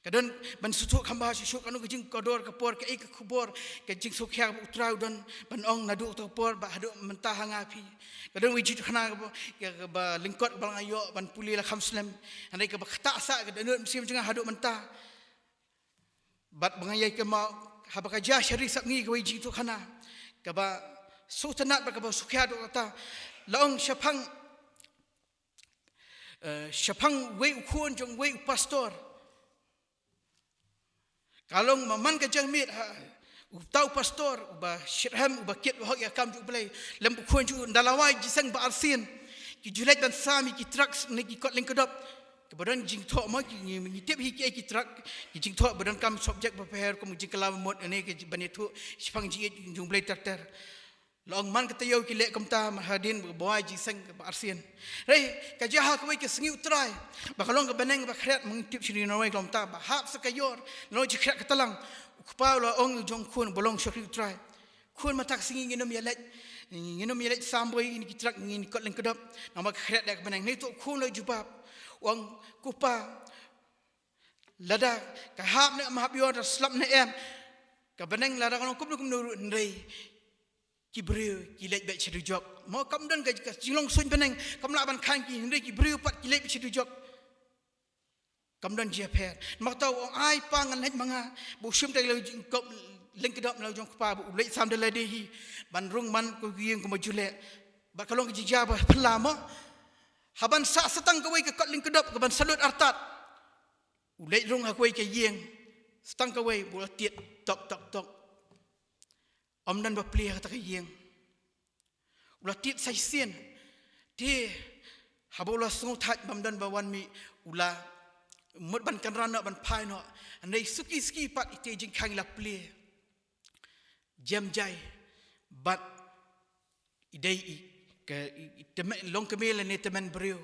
Ka don ban sngewthuh kham bha shuh shuh kano ka jingkordor ka por, kaei ka khubor, ka jingsngewkhia kaba U Trai u don ban ong naduh kato ka por bad haduh mynta ha nga phi. Ka don wei jingïathuhkhana kaba, kaba lyngkot kaba nga ïoh ban pule la kham slem. Hynrei kaba ktah sah ka dohnud mynsiem jong nga haduh mynta. Bad ba nga ïai kynmaw haba ka jia sha ri sap ngi kawei jingïathuhkhana kaba Sngewtynnat bad kaba sngewkhia doh kata. La ong shaphang, eh, shaphang uwei u khun jong uwei u pastor. Ka long ma man ka jingmut ha uta u pastor, uba shitrhem, uba kit, uba hok ïa ka kam jong U Blei. Lem u khun jong u, ynda la wai jingïaseng ba arsien, ki ju leit ban sam ïa ki truck ne ki kot lyngkdop. Kiba don jingthoh mo, ki, ngi, ngi tip hi kiei ki truck, ki jingthoh ba donkam subject ba pher, kum jingkylla mut ne ki ban ïathuh shaphang jingïeit jong U Blei ter ter. La ong man ka taïew ki leh kumta, ma hadien ba wai jingïaseng ba arsien. Hynrei ka jia ha kawei ka sngi U Trai, ba ka long ka bneng ba khriat, ma ngim tip sha ri na wei ka long kumta, ba hap sa ka ïor, la long jingkhriat ka tlang. U kpa u la ong ïa u jong u khun ba long shakri U Trai, khun, mynta ka sngi ngin ym ïaleit, ngin ym ïaleit sam boi ïa ki truck, ïa ki kot lyngkdop, namar ka khriat da ka bneng. Hynrei uta u khun u la jubab, u ong, ko pa, lada ka hap ne ym hap ïor, da slap ne em, ka bneng lada ka long kumno kumno ruh, hynrei ki briew ki leit beit sha dujok. Mo, kam don ka, ka jinglong suiñ bneng, kam lah ban khain ki, hynrei ki briew pat ki leit beit sha dujok. Kam don jingïapher. Namar kata u ong, ai pa, ngan leit ma nga. Ba u shim da la u jingkop lyngkdop na la u jong u kpa, ba u leit sam da lade hi ban rung man ko ïing kumba ju leh. Bad ka long ka jingjia ba phylla mo. Haban sah sa tang kawei ka kot lyngkdop kaban sa lut artat, u leit rung ha kawei ka ïing. Sa tang kawei, ba u la tied tok tok tok. Ym don ba plie ha kata ka ïing. U la tied sa shisien. Te haba u la sngewthait ba ym don ba wan mih, u la mut ban kynran noh, ban phai noh. Hynrei suki suki pat ita i jingkhang i la plie. Jem jai bad i dei i, ka, i, i tymmen, longkmie lane tymmen briew.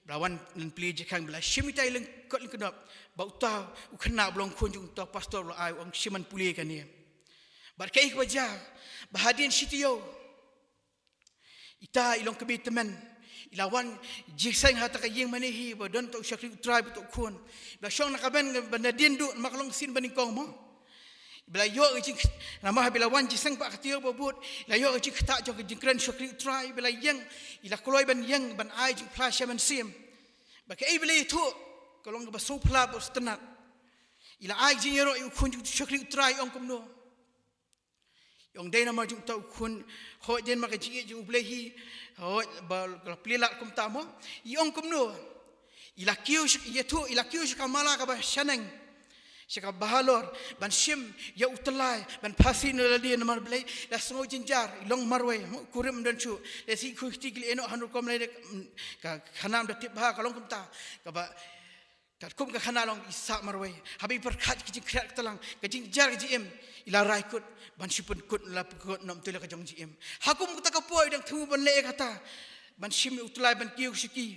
Ba la wan ban plie jingkhang, ba la shim ita i lyng-, kot lyngkdop. Ba uta u khynnah ba long khun jong uta u pastor u la ai, u ong, shim ban plie kane. Bad kaei kaba jia, ba hadien shi taïew, ita i longkmie tymmen i la wan jingïaseng ha kata ka ïing mane hi ba don uta u shakri U Trai bad uta u khun. Ba la shong na ka bynta ba nadien duh, namar ka long ka sien ba nyngkong mo. Ba la ïoh ka jing, namar ba la wan jingïaseng pat ka taïew ba bud, la ïoh ka jingktah jong ka jingkren shakri U Trai, ba la ïeng, i la kloi ban ïeng ban ai jingphla sha mynsiem. Ba kaei ba la ïathuh ka long kaba sngewphylla bad sngewtynnat. I la ai jingïaroh ïa u khun jong u shakri U Trai, i ong kumno. I ong, dei namar jong uta u khun, hooid, dei namar ka jingïeit jong U Blei hi, hooid, ba la plie lad kumta mo. I ong kumno. I la kiew sh-, ïathuh, i la kiew sha ka mala kaba shaneng, sha kaba halor, ban shim ïa u tyllai, ban phasi na lade namar balei, la sngew jynjar, i long marwei, mo, kurim ym don shuh. Lehse i khuid kti ki la ïeh noh ha rukom lade, mm, ka khana ym da tip bha, ka long kumta. Kaba katkum ka khana long, i sah marwei. Haba i pyrkhat ki jingkhriat ka tlang, ka jingjar ka jingim, i la rai kut ban shu pynkut, la pynkut noh, ym tip la ka jong jingim. Ha kum kata ka por i dang thmu ban leh ïa kata, ban shim ïa u tyllai, ban kiew shuki,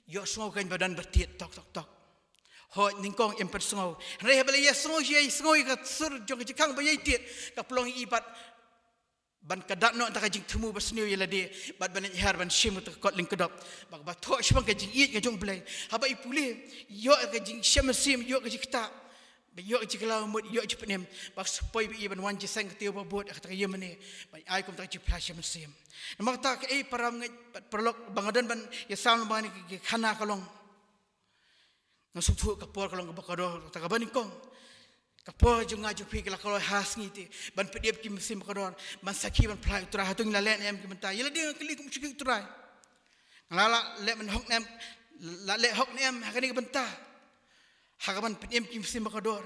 ïohsngew kein ba don ba tied tok tok tok. Hooid, nyngkong im pynsngew. Hynrei haba la ïa sngew, ïa sngew ïa ka sur jong ka jingkhang ba ïai tied, ka pynlong ïa i pat ban kyndat noh ïa ka jingthmu ba sniew ïa lade, bad ban leit hiar ban shim ïa ka kot lyngkdop. Bad kaba thoh shaphang ka jingïeit ka jong U Blei. Haba i pule, ïoh ka jingshem mynsiem, ïoh ka jingktah, ba ïoh ka jingkylla mut, ïoh jingpynim. Bad sa poi ba i ban wan jingïaseng ka taïew ba bud ha kata ka ïing mane, ban ai kum kata ka jingphla shem mynsiem. Namar kata kaei para bangeit bad paralok, ba nga don ban ïasam lyngba kane ka khana ka long, nga sngewthuh ka por ka long kaba kordor, kata kaba nyngkong. Ka por jong nga jong phi ka la kloi ha sngi te, ban pyndep ki mynsiem ba kordor, ban sakhi, ban phla ïa U Trai. Hato ngi la leh ne em ki bynta? Ïa lade nga kylli kum u shakri U Trai. Nga la, la leh ban hok ne em, la leh hok ne em ha kane ka bynta, ha kaban pyndep ki mynsiem ba kordor,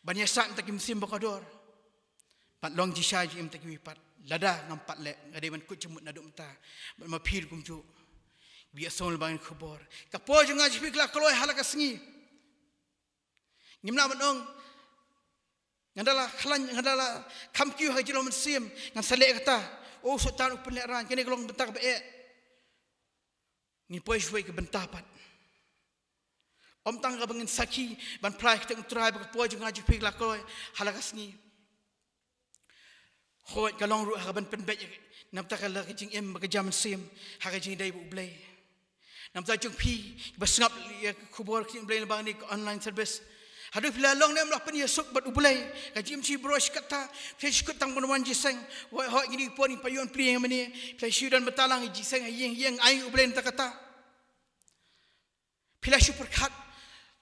ban ïasah ïa kita ki mynsiem ba kordor? Pat long jingshai jingim ïa kita kiwei pat. Lada ngam pat leh, nga dei ban kut jingmut naduh mynta. Bad ma phi ruh kumjuh. Ba ïa sngewbha ïa kane ka khubor. Ka por jong nga jong phi ka la kloi ha la ka sngi. Ngim lah ban ong, ngan da la khlaiñ, ngan da la kham kiew ha ka jinglong mynsiem, ngan sa leh kata. O, u Soitan u pynlehraiñ, kane ka long bynta kaba eh. Ngin poi shuwa ïa ka bynta pat. Ym tang kaba ngin sakhi, ban phla ïa ka kyrteng U Trai, ba ka por jong nga jong phi ka la kloi ha la ka sngi. Hooid, ka long ruh ha kaban pynbeit na ka bynta ka la ka jingim bad ka jam mynsiem ha ka jingïadei bad U Blei. Na ka bynta jong phi ba sngap ïa ka khubor ka jong U Blei lyngba kane ka online service, haduh phi la long ne em, la pynïasuk bad U Blei, ka jingim jong phi baroh shi katta, phi shu kut tang ban wan jingïaseng. Hooid, hooid, kine ki por ngin pynïoh plie ïa mane, phi la shu don bynta lang jingïaseng ha ïing ha ïing, ai U Blei na ka bynta kata. Phi la shu pyrkhat,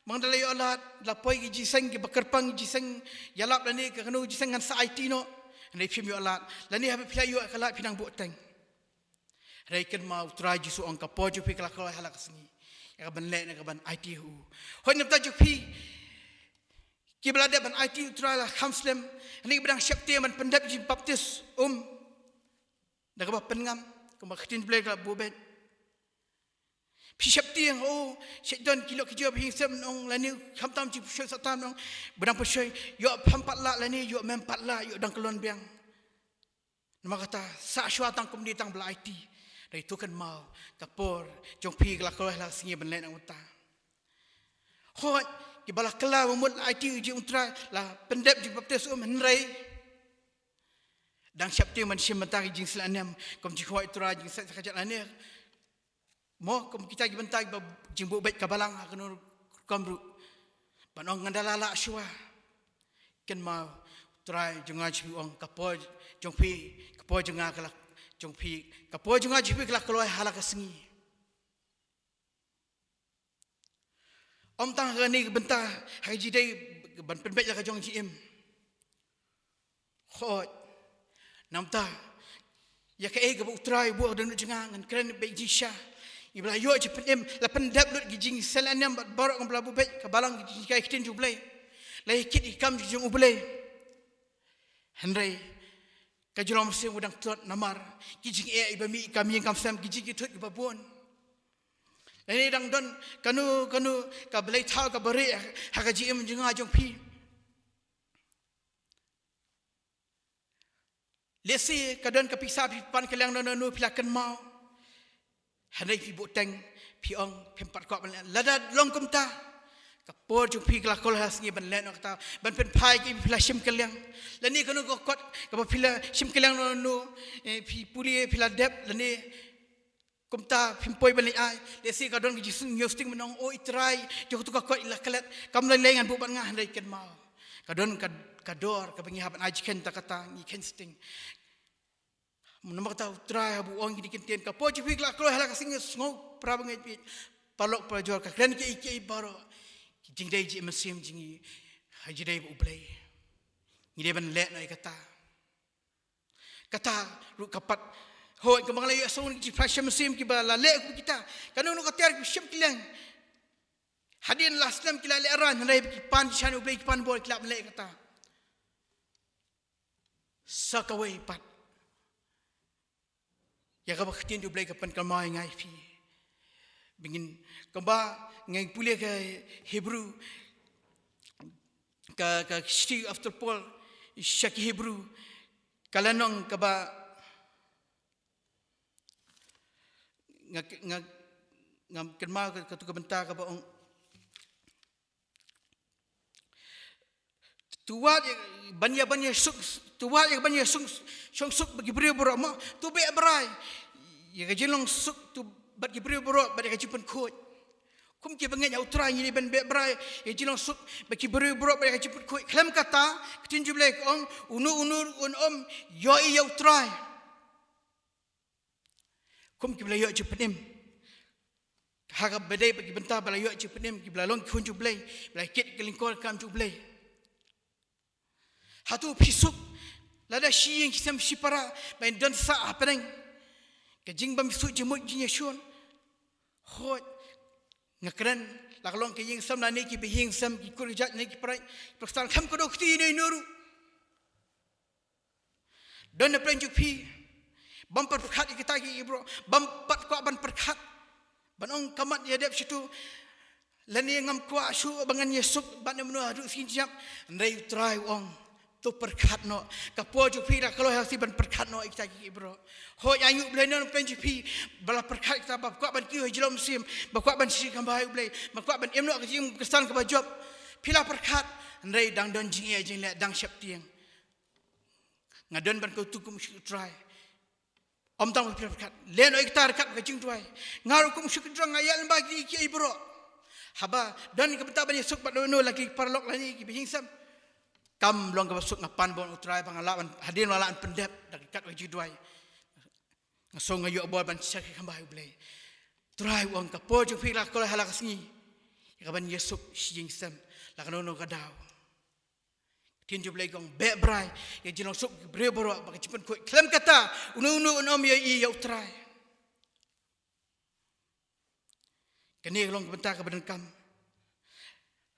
ma nga da la ïoh lad, da la poi ki jingïaseng kiba kyrpang, jingïaseng ïalap lane kano kano jingïaseng, ngan sa aiti noh. Hynrei phim ïoh lad. Lane haba phi la ïoh ka lad phi nang buhteng. Hynrei kynmaw U Trai Jisu u ong ka por jong phi ka la kloi ha la ka sngi. Ïa kaban leh ne kaban aiti ha u. Hooid na bynta jong phi. Kiba la dep ban aiti ha U Trai la kham slem. Hynrei ba dang sheptieng ban pyndep jingpaptis um. Da kaba pynngam. Kumba ka ktien Blei ka la buh beit. Phi sheptieng, oh, shet don ki lok ki jia ba hi sem nong lane khamtam jingpynshoi Satan nong. Ba dang pynshoi, ïoh pham pat lah lane, ïoh mem pat lah, ïoh dang kyllon biang. Namar kata, sah shuwa tang kumne tang ba la aiti. Hynrei to kynmaw, ka por jong phi ka la kloi ha la ka sngi ban leh na ka bynta. Hooid, kiba la kylla ba mut la aiti jong U Trai, la pyndep jingpaptis um hynrei. Dang sheptieng ban shim bynta ki jingsleh nem, kum jingkhawai U Trai, jingshait sa ka jait lane. Mo, kum kita ki bynta kiba jingbuh beit ka balang ha kano rukom ruh. Ban ong ngan da la lah shuwa. Kynmaw U Trai jong nga jong phi u ong ka por jong phi, ka por jong nga ka la, jong phi, ka por jong nga jong phi ka la kloi ha la ka sngi. Ym tang ha kane ka bynta, ha ka jingdei ban pynbeit la ka jong jingim. Hooid. Namar ïa kaei kaba U Trai u buh ha ka dohnud jong nga ngan kren beit jingshisha. Ngi ba la ïoh jingpynim, la pyndep lut ki jingsleh nem bad baroh kaba la buh beit ka balang ki jinghikai ktien jong U Blei. La ïa kit ki kam jong U Blei. Hynrei ka jinglong mynsiem ka dang tlot namar ki jingeh iba mih kam ïing kam sem, ki jingkithuid kiba bun. Lane dang don kano kano ka blei thaw kaba rieh ha ka jingim jong nga jong phi. Lehse ka don ka pisa phi pan kylliang na nano phi la kynmaw. Hynrei phi buhteng, phi ong phim pat kwah ban leh. Lada long kumta, ka por jong phi ka la kloi ha la sngi ban leh noh kata, ban pynphai ki phi la shim kylliang. Lane kano ka kot kaba phi la shim kylliang na nano, eh, phi pule phi la dep lane kumta phim poi ban leit ai. Lehse ka don ka jingsngewsting ban ong, o I Trai, jong katu ka kot i la klet, kam lei lei ngan buh bad nga, hynrei kynmaw. Ka don ka, ka dor kaba ngi hap ban ai jingkheiñ, ta kata ngi kheiñ sting. Namar kata U Trai haba u ong kine ki ktien, ka por jong phi ka la kloi ha la ka sngi, sngewpra bangeit bangeit. Paralok parajor, ka kren kiei kiei baroh. Ki jingdei jingim mynsiem jong ngi ha jingdei bad U Blei. Ngi dei ban leh noh ïa kata. Kata ruh ka pat. Hooid, kumba nga la ïohsngew na ki jingpynshai mynsiem kiba la leh kum kita. Kano kano ka tiar ki shim kylliang. Hadien la slem ki la lehraiñ, hynrei ki pan jingshisha U Blei, ki pan bor, ki lah ban leh kata. Sa kawei pat. Ïa kaba ka ktien U Blei ka pynkynmaw ïa nga ïa phi. Ba ngin, kumba ngi pule ka Hebru, ka, ka shithi u Apostol Paul sha ki Hebru, ka lynnong kaba nga, nga, nga kynmaw ka, katu ka bynta kaba ong. To wad ïa ban ïa, ban ïa suk, to wad ïa ban ïa suk, shong suk bad ki briew baroh mo, to beh brai ïa ka jinglong suk to bad ki briew baroh bad ïa ka jingpynkhuid. Kum ki bangeit ha U Trai ngi dei ban beh brai ïa ka jinglong suk bad ki briew baroh bad ïa ka jingpynkhuid. Khlem kata, ka ktien U Blei ka ong, uno uno un ym ïohi ïa U Trai. Kum kiba la ïoh jingpynim. Ha kaba dei bad ki bynta ba la ïoh jingpynim, kiba la long ki khun jong U Blei, ba la kit ka lyngkor kam jong U Blei. Hato phi suk, lada shi ïing shi sem shi para, ba in don sah hapdeng ka jingbymsuk jingmut jingïashun. Hooid, nga kren, la ka long ka ïing sem lane kiba ïing sem, ki kur ki jait lane ki para, ki Protestant, khlem ka doh kti ïano ïano ruh. Don na pdeng jong phi. Bym pat pyrkhat ïa kita ki briew. Bym pat kwah ban pyrkhat. Ban ong ka mat ïa dep shitu. Lane ngam kwah shuh ba ngan ïasuk bad ne mano haduh sien jingïap. Hynrei U Trai u ong. To pyrkhat noh. Ka por jong phi la kloi ha shi ban pyrkhat noh ïa kita ki briew. Hooid, ainguh Blei na pdeng jong phi. Ba la pyrkhat kita ba kwah ban kiew ha jingïalam mynsiem. Ba kwah ban shakri kham bha ïa U Blei. Ba kwah ban im noh ka jingim Khristan kaba jop. Phi la pyrkhat. Hynrei dang don jingeh jingleh dang sheptieng. Nga don ban kyntu kum u shakri U Trai. Ym tang phi pyrkhat. Leh noh ïa kita ryngkat ka jingduwai. Nga ruh kum u shakri U Trai nga ïaid lyngba kine kiei baroh. Haba don ka bynta ban ïasuk bad uno la ki paralok lane kiba ïing sem. Kam long kaba suk nga pan bor U Trai ba nga lah ban hadien ba nga lah ban pyndep da ryngkat ka jingduwai. Nga sngew nga ïoh bor ban shakri kham bha ïa U Blei. U Trai u ong ka por jong phi la kloi ha la ka sngi. Ïa kaban ïasuk shi ïing sem. La kano kano ka daw. Ktien jong U Blei ka ong beh brai ïa ka jinglong suk ki briew baroh, ba ka jingpynkhuid khlem kata uno uno un ym ïohi ïa U Trai. Kane ka long ka bynta kaba donkam.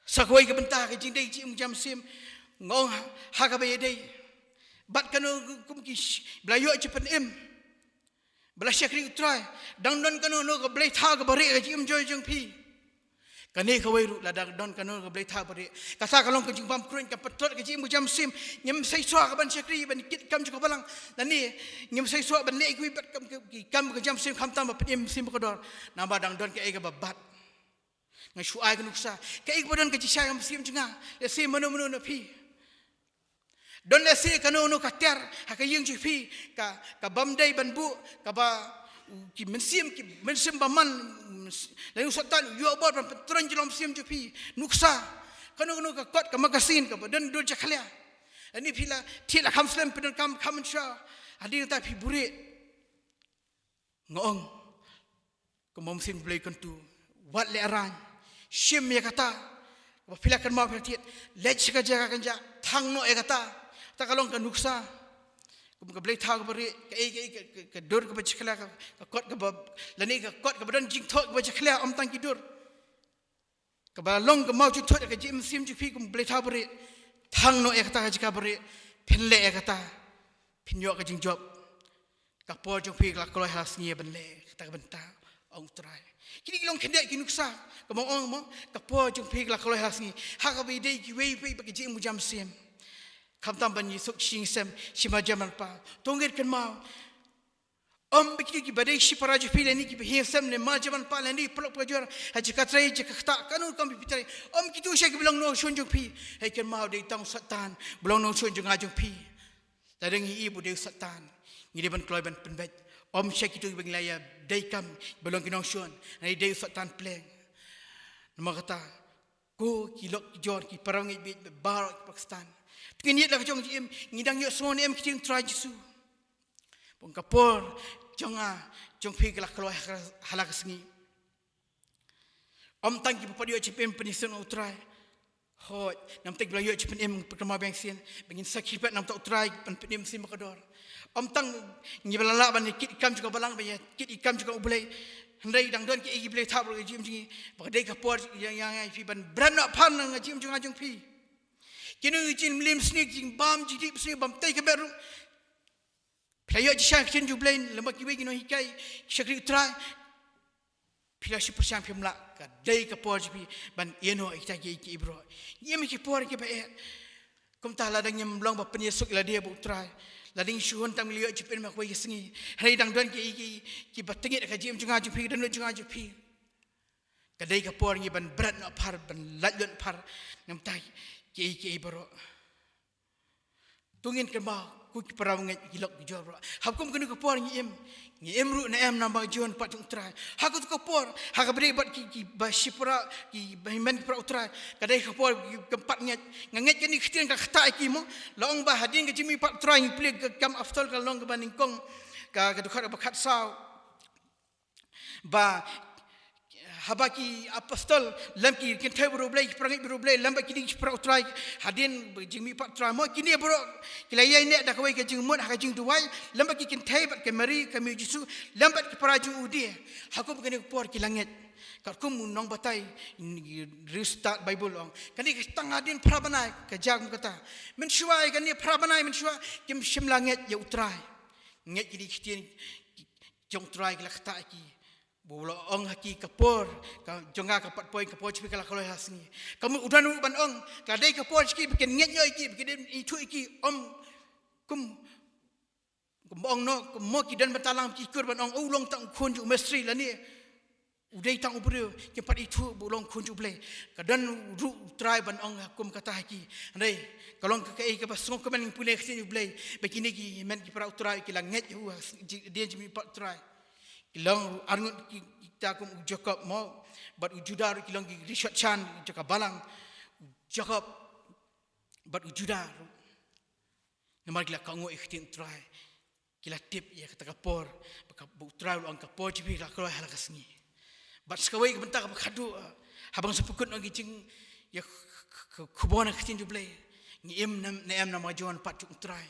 Sa kawei ka bynta ka jingdei jingim jam sim, nga ong ha, ha kaba ïadei bad kano kum ki sh-, ba la ïoh jingpynim, ba la shakri U Trai, dang don kano kano ka bleithaw kaba rieh ha ka jingim jong, jong phi. Kane kawei ruh, la dang don kano kano ka bleithaw kaba rieh, kata ka long ka jingbymkruid, ka pyntlot ka jingim jam sim. Ngim seisoh ka ban shakri, ban kit kam jong ka balang, lane ngim seisoh ban leh kiwei pat kam, ki kam ka jam sim khamtam ba pynim mynsiem bakordor. Namar dang don kaei kaba bat. Nga shu ai ka nuksa, kaei kaba don ka jingshai ha mynsiem jong nga. Lehse mano mano na phi don lehse kano kano ka tiar ha ka ïing jong phi, ka, ka bym dei ban buh, kaba ki mynsiem, ki mynsiem bymman, lane u Soitan u ïoh bor ban pyntrong jinglong mynsiem jong phi. Nuksa, kano kano ka kot, ka magazine kaba don dur jakhlia, lane phi la thied la kham slem, phi donkam kham mynshuwa, hadien kata phi buhrieh. Nga ong, kumba u Mynsiem U Blei u kyntu, wat lehrain, shim ïa kata kaba phi la kynmaw, phi la thied, leit sha ka jaka kynjah, thang noh ïa kata. Kata ka long ka nuksa. Kum ka bleithaw kaba rieh, kaei kaei ka, ka, ka dur kaba jakhlia, ka, ka kot kaba, lane ka kot kaba don jingthoh kaba jakhlia, ym tang ki dur. Kaba long ka mawjud thut ïa ka jingim mynsiem jong phi kum bleithaw barieh. Thang noh ïa kata ha ka jaka barieh. Phin leh ïa kata, phin ïoh ka jingjop. Ka por jong phi ka la kloi ha la sngi ban leh kata ka bynta, ong U Trai. Kine ki long khyndiat ki nuksa kaba ong mo, ka por jong phi ka la kloi ha la sngi. Ha kaba ïadei kiwei pat bad ka jingim u jam mynsiem, khamtam ban ïasuk shi ïing shi sem, shi maljam maljapa. To ngin kynmaw, ym ba kito kiba dei shipara jong phi lane kiba ïing sem ne maljam maljapa lane paralok parajor ha jaka trei jaka ktah, kano rukom phi trei, ym kito sha kiba long nongshun jong phi. Hei kynmaw, dei tang u Soitan ba long nongshun jong nga jong phi. Lada ngi ïohi ba u dei u Soitan, ngi dei ban kloi ban pynbeit. Ym sha kito kiba ngi la ïa dei kam ba long ki nongshun, ngi dei u Soitan pleng. Namar kata, ko ki lok ki jor, ki para bangeit bad baroh ki para Khristan, to ngin ïaid la ka jong ka jingim, ngi dang ïohsngew ne em ki ktien U Trai Jisu? Bad ka por jong nga jong phi ka la kloi ha la ka sngi. Ym tang kiba pat ïoh jingpynim pynïasoh na U Trai. Hooid, namar ki ba la ïoh jingpynim, pyrkhat ma bang sien, ba ngin sakhi pat namar U Trai ban pynim mynsiem ba kordor. Ym tang ngi ba la lah ban kit i kam jong ka balang, ban kit i kam jong U Blei. Hynrei dang don kiei kiei ki bleithaw ha ka jingim jong ngi, ba ka dei ka por ïa, ïa, ïa phi ban bret noh apar na ka jingim jong nga jong phi. Kino ki jingmlien sniew, jingbam jingdih sniew, bam tei ka met ruh, phi la ïoh jingshai ktien jong U Blei lyngba kiwei ki nonghikai, ki shakri U Trai, phi la shu pyrshang phim lah, ka dei ka por jong phi ban ïehnoh ïa kita kiei kiei baroh. Ngim ïa ki por kiba eh. Kumta lada ngim long ba pynïasuk ïa lade bad U Trai, lada ngi shu hun tam ngi la ïoh jingpynim ha kawei ka sngi, hynrei dang don kiei kiei kiba tyngeh ha ka jingim jong nga jong phi, ka dohnud jong nga jong phi, ka dei ka por ngi ban bret noh apar, ban laitluid apar na bynta kiei kiei baroh. To ngin kynmaw, ko ki para bangeit, ki lok ki jor baroh, ha kum kano ka por ngi im, ngi im ruh ne em namar ka jingwan pat jong U Trai? Ha kato ka por, ha kaba dei bad ki, kiba shipara, kiba hynmen ki para U Trai, ka dei ka por kiba pat ngeit. Nga ngeit kane ka ktien ka la ktah ïa ki mo. La ong ba hadien ka jingmihpat U Trai, ngi pule ka Kam Apostol ka lynnong kaba nyngkong, ka, ka dkhot kaba khatsaw, ba haba ki apostol lem ki kynthei baroh U Blei, ki para ngeit baroh U Blei, lem bad kine ki para U Trai, hadien ba jingmihpat U Trai mo, kine baroh ki la ïaineh da kawei ka jingmut ha ka jingduwai lem bad ki kynthei bad ka Mari ka kmie Jisu, lem bad ki para jong u die. Ha kum kane ka por ki la ngeit. Katkum u nongbatai, u nongstad Baibl u ong, kane ka tang hadien phra bnai ka jia kum kata. Mynshuwa ïa kane phra bnai mynshuwa kim shym la ngeit ïa U Trai. Ngeit kine ki ktien jong U Trai ki la ktah ïa ki, ba u la ong ha ki, ka por ka jong nga ka pat poi, ka por jong phi ka la kloi ha la sngi. Ka mut u don ruh ban ong, ka dei ka por jong ki ba kin ngeit ïa ki, ba kin ithuh ïa ki, ym kum, kum ba ong noh, kum mo ki don bynta lang ki kur ban ong, u long tang u khun jong u mistri lane u dei tang u briew, kim pat ithuh ba u long khun jong U Blei. Ka don ruh U Trai ban ong ha kum kata ha ki. Hynrei ka long ka, kaei kaba sngewkmen, ngi pule ka ktien U Blei, ba kine ki hynmen ki para U Trai ki la ngeit ha u hadien jingmihpat U Trai. Ki long arngut ki, kita kum u Jakob mo, bad u Juda ruh, ki long ki rishot shan jong ka balang. U Jakob bad u Juda ruh, namar ki la kohnguh ïa ka ktien U Trai, ki la tip ïa kata ka por, ba ka, ba U Trai u la ong ka por jong phi ka la kloi ha la ka sngi. Bad sa kawei ka bynta kaba khadduh, haba nga sngewpynkut noh ïa ki jing, ïa ka, ka, ka khubor na ka ktien jong U Blei, Ngi im ne em namar ka jingwan pat jong U Trai.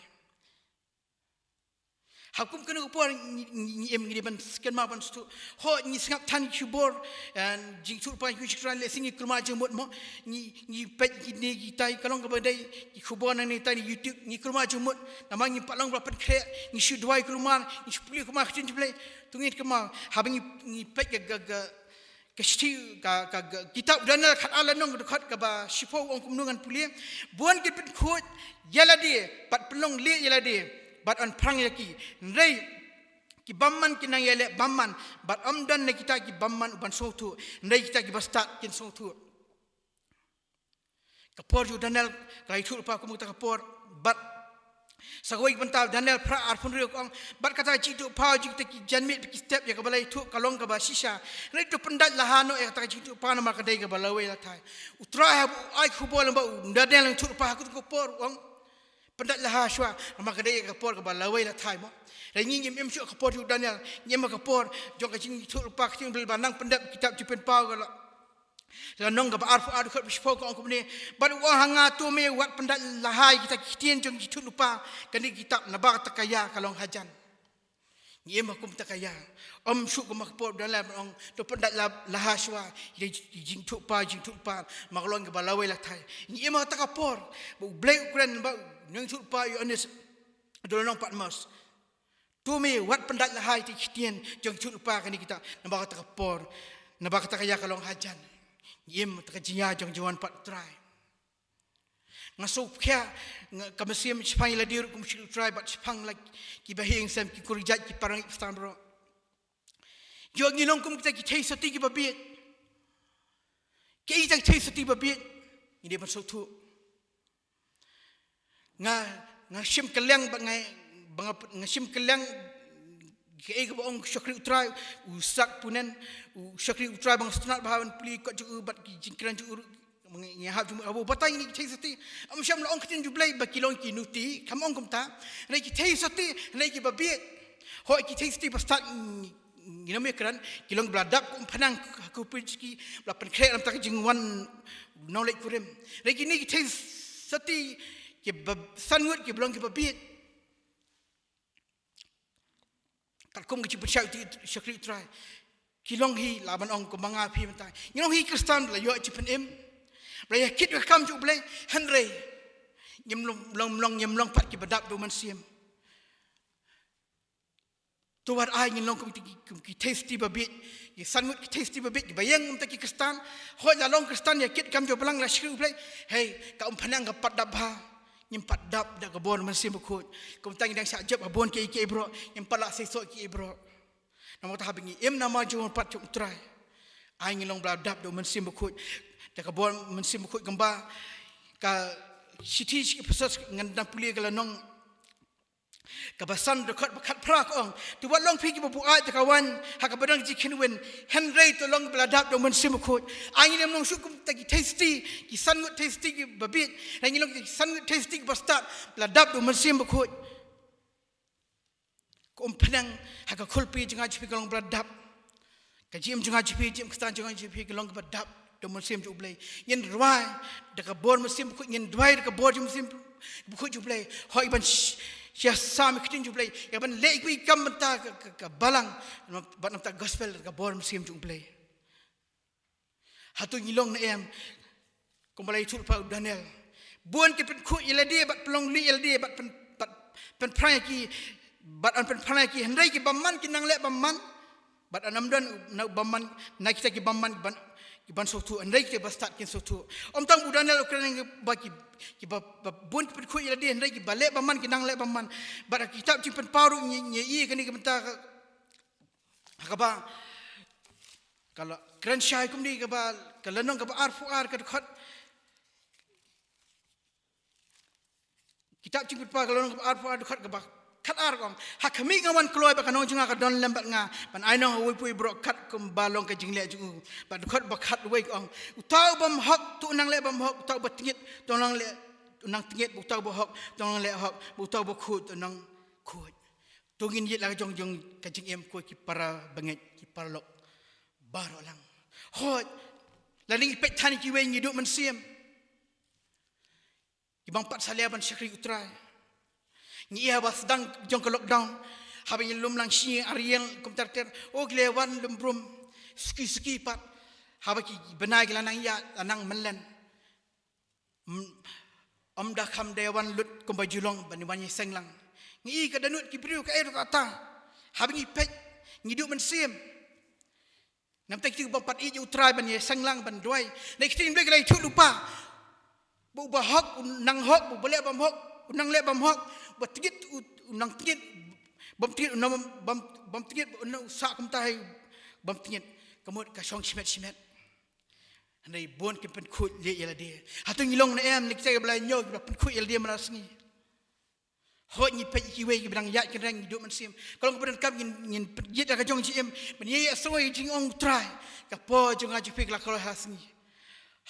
Ha kum kane ka por ngi, ngi, ngi im ngi dei ban skhem ban sngewthuh. Hooid ngi sngap than ki khubor, eh, jingïathuhlypa jong U Trai, lehse ngi kulmar jingmut mo. Ngi, ngi peit kine kitai ka long kaba dei ki khubor nangne nangne YouTube, ngi kulmar jingmut. Namar ngim pat long ba pynkhreh, ngi shu duwai kulmar, ngi shu pule kulmar ka ktien jong U Blei. To ngin kulmar, haba ngi, ngi peit ka, ka, ka, ka shithi, ka, ka, ka kitab Daniel khatar lynnong dkhot kaba shiphew, ong kumno, ngan pule. Bun ki pynkhuid ïalade bad pynlong lieh ïalade bad yn pyrshang ïa ki. Hynrei ki bymman ki nang ïaleh bymman, bad ym don na kita ki bymman uban sngewthuh. Hynrei kita kiba stad kin sngewthuh. Ka por jong u Daniel ka la ïathuhlypa kum kata ka por. Bad sa kawei ka bynta, Daniel phra arphew hynriew ka ong, bad kata ka jingïathuhlypa jong kita ki janmiet bad ki step ïa kaba la ïathuh ka long kaba shisha. Hynrei to pyndait laha noh ïa kata ka jingïathuhlypa namar ka dei kaba lawei lathai. U Trai haba u ai khubor lyngba u Daniel, u ïathuhlypa ha kata ka por, u ong, pyndait laha shuwa namar ka dei ka por kaba lawei lathai mo. Hynrei ngi ngim im shuh ha ka por jong u Daniel, ngi im ha ka por jong ka jingïathuhlypa ka ktien Blei ba nang pyndep kitab Jingpynpaw ka la, lynnong kaba arphew ar dkhot ba shiphew ka ong kumne. Bad u ong ha nga, to me wat pyndait laha ïa kita ki ktien jong ki jingïathuhlypa kane ka kitab, naba kata ka ïa ka long hajan. Ngi im ha kum kata ka ïa. Ym shuh kum ha ka por u Daniel ban ong to pyndait la, laha shuwa ïa ki jingïathuhlypa, jingïathuhlypa namar ka long kaba lawei lathai. Ngi im ha kata ka por ba U Blei u kren bad u nongïathuhlypa Ïoannis ha lynnong Patmos. To me wat pyndait laha ïa ki ktien jong ki jingïathuhlypa kane ka kitab, naba kata ka por, naba kata ka ïa ka long hajan. Ngi im ha kata ka jingïa jong ka jingwan pat U Trai. Nga sngewkhia, nga, ka mynsiem shaphang ïalade ruh kum u shakri U Trai bad shaphang la kiba ïing sem, ki khun kjat, ki para bangeit, ki khristan baroh. Ïoh ngi long kum kita ki theisotti kiba bieit. Kiei kita ki theisotti ba bieit? Ngi dei ban sngewthuh. Nga, nga shim kylliang ba nga, ba nga, nga shim kylliang kaei kaba ong u shakri U Trai, u Sak Punen, u shakri U Trai ba nga sngewtynnat bha ban pule kot jong u bad ki jingkren jong u ruh, ngi, ngi hap jingmut haba u batai ïa kine ki theisotti. Ym shym la ong ka ktien jong U Blei ba ki long ki nuti, kam ong kumta. Hynrei ki theisotti, hynrei kiba bieit. Hooid ki theisotti ba stad ngi, ngin ym ïakren, ki long ba la dap kum u phynang ha ka hopis jong ki, ba la pynkhreh na ka bynta ka jingwan u nongleit kurim. Hynrei kine ki theisotti kiba san ngut kiba long kiba bieit. Katkum ka jingpynshai u shakri U Trai, ki long hi, lah ban ong kumba nga phi mynta, ngi long hi ki khristan ba la ïoh jingpynim, ba la ïakit ïa ka kam jong U Blei, hynrei ngim long, long, long, ngim long pat kiba dap da u Mynsiem. To wat ai ngin long kum ki, kum ki theisotti ba bieit, ki san ngut ki theisotti ba bieit, kiba ïeng kum kita ki khristan. Hooid la long khristan, ïakit kam jong Balang, la shakri U Blei, hei, ka um phynang ka pat dap bha. Ngim pat dap da ka bor Mynsiem Bakhuid. Kumta ngi dang shah jop ha bun kiei kiei baroh, ngim pat lah seisoh kiei baroh. Namar kata haba ngi im namar jong pat jong U Trai, ai ngin long ba la dap da u Mynsiem Bakhuid, da ka bor Mynsiem Bakhuid, kumba ka shithi sha ki Ephesos, ngan dang pule ka lynnong kaba san dkhot ba khatphra ka ong, to wat long phi kiba buaid da ka waiñ ha kaba don ka jingkhih win, hynrei to long ba la dap da u Mynsiem Bakhuid. Ai ngin ym long shuh kum kita ki theisotti, ki san ngut theisotti kiba bieit, hynrei ngin long kita ki san ngut theisotti kiba stad, ba la dap da u Mynsiem Bakhuid. Ka um phynang ha ka khulpi jong nga jong phi ka long ba la dap. Ka jingim jong nga jong phi, jingim khristan jong nga jong phi ka long kaba dap da u Mynsiem jong U Blei. Ngin duwai da ka bor Mynsiem Bakhuid, ngin duwai da ka bor jong Mynsiem Bakhuid jong U Blei. Hooid ban sh-, shah sam ïa ka ktien jong U Blei, ïa ban leh ïa kiwei ki kam na ka bynta ka, ka, ka Balang, bad na ka bynta ka gospel, da ka bor Mynsiem jong U Blei. Hato ngi long ne em kumba la ïathuhlypa u Daniel? Bun ki pynkhuid ïalade bad pynlong lieh ïalade bad pyn, bad pynpyrshang ïa ki, bad yn pynpyrshang ïa ki, hynrei ki bymman ki nang leh bymman, bad yn ym don na u bymman na kita ki bymman ban, ki ban sngewthuh, hynrei kita ba stad kin sngewthuh. Ym tang u Daniel u kren ba ki, kiba, ba bun ki pynkhuid ïalade, hynrei kiba leh bymman ki nang leh bymman. Bad ha ka kitab Jingpynpaw ruh ngi, ngi ïohi kane ka bynta ka, ha kaba ka la kren shai kumne, kaba, ka lynnong kaba arphew ar ka dkhot. Kitab Jingpynpaw ka lynnong kaba arphew ar dkhot kaba khatar ka ong, ha khmih nga wan kloi bad ka nong jong nga ka don lem bad nga, ban ai nong ha uwei pa uwei baroh katkum ba long ka jingleh jong u. Bad dkhot ba khatwei ka ong, uta u bymhok to un nang leh bymhok, uta u batngit to un nang leh, to un nang tngit, bad uta u bahok to un nang leh hok, bad uta u bakhuid to un nang khuid. To ngin ïeit la ka jong, jong ka jingim ko ki para bangeit, ki paralok baroh lang. Hooid, lada ngi peit than ïa kiwei ngi duh mynsiem. Bang pat salia ban shakri u Trai. Ngi ïa ba sdang jong ka lockdown. Haba ngi lum lang shi ar ïing kumta ter ter. O ki la wan lum brum. Suki suki pat. Haba ki bnai ki la nang ïa la nang mlien. Ym, ym da kham da wan lut kumba ju long ban wan ïa seng lang. Ngi i ka dohnud ki briew ka ei ruh kata. Haba ngi peit ngi duh mynsiem. Namar kata ki bym pat ïeit ïa u Trai ban ïa seng lang ban duwai. Na ki ktien Blei ki la ïathuh lypa. Ba u bahok u nang hok, ba u baleh bym hok u nang leh bym hok, ba tngit u nang tngit, bym tngit u nang bym, bym tngit, ba u nang sah kumta hi bym tngit. Ka mut ka shong shimet shimet. Hynrei bun ki pynkhuid lieh ïa lade. Hato ngi long ne em na kita kiba la ñiew kiba pynkhuid ïa lade man la sngi. Hooid ngi peit ïa kiwei kiba dang ïaid kynreng ngi duh mynsiem. Ka long kaba donkam ngin, ngin peit ïa ka jong jingim. Ban ïa ïa sngewthuh ïa ka jingong u Trai. Ka por jong nga jong phi ka la kloi ha la sngi.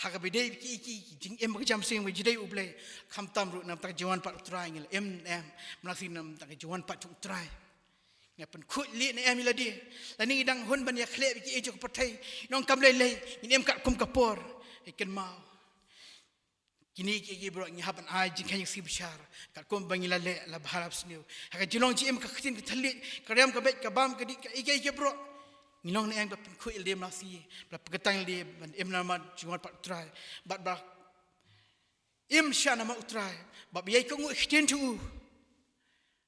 Ha kaba dei ki, ki, ki jingim ka jam sing ba ju dei U Blei. Khamtam ruh namar ka jingwan pat u Trai ngi la im ne em. Man la sngi namar ka jingwan pat u Trai. Ngi pynkhuid lieh ne em ïa lade. Lane ngi dang hun ban ïa khleh ïa ki ei jong ka pyrthei. Nong kam lei lei. Ngin im katkum ka por. Ïa kynmaw. Kine ki, ki baroh ngi hap ban ai jingkheiñ ïa ka sngi bishar. Katkum ba ngi la leh la bha la sniew. Ha ka jinglong jingim ka ktien ka thylliej, ka riam ka beit, ka bam ka dih, ka ïa ki, ïa ki baroh. Ngi long ne em ba pynkhuid ïa lade man la sngi. Ba la pynkhuid ïa lade ban im namar jingwan pat u Trai. Bad ba im shah namar u Trai. Bad ba ïai kohnguh ïa ka ktien jong u.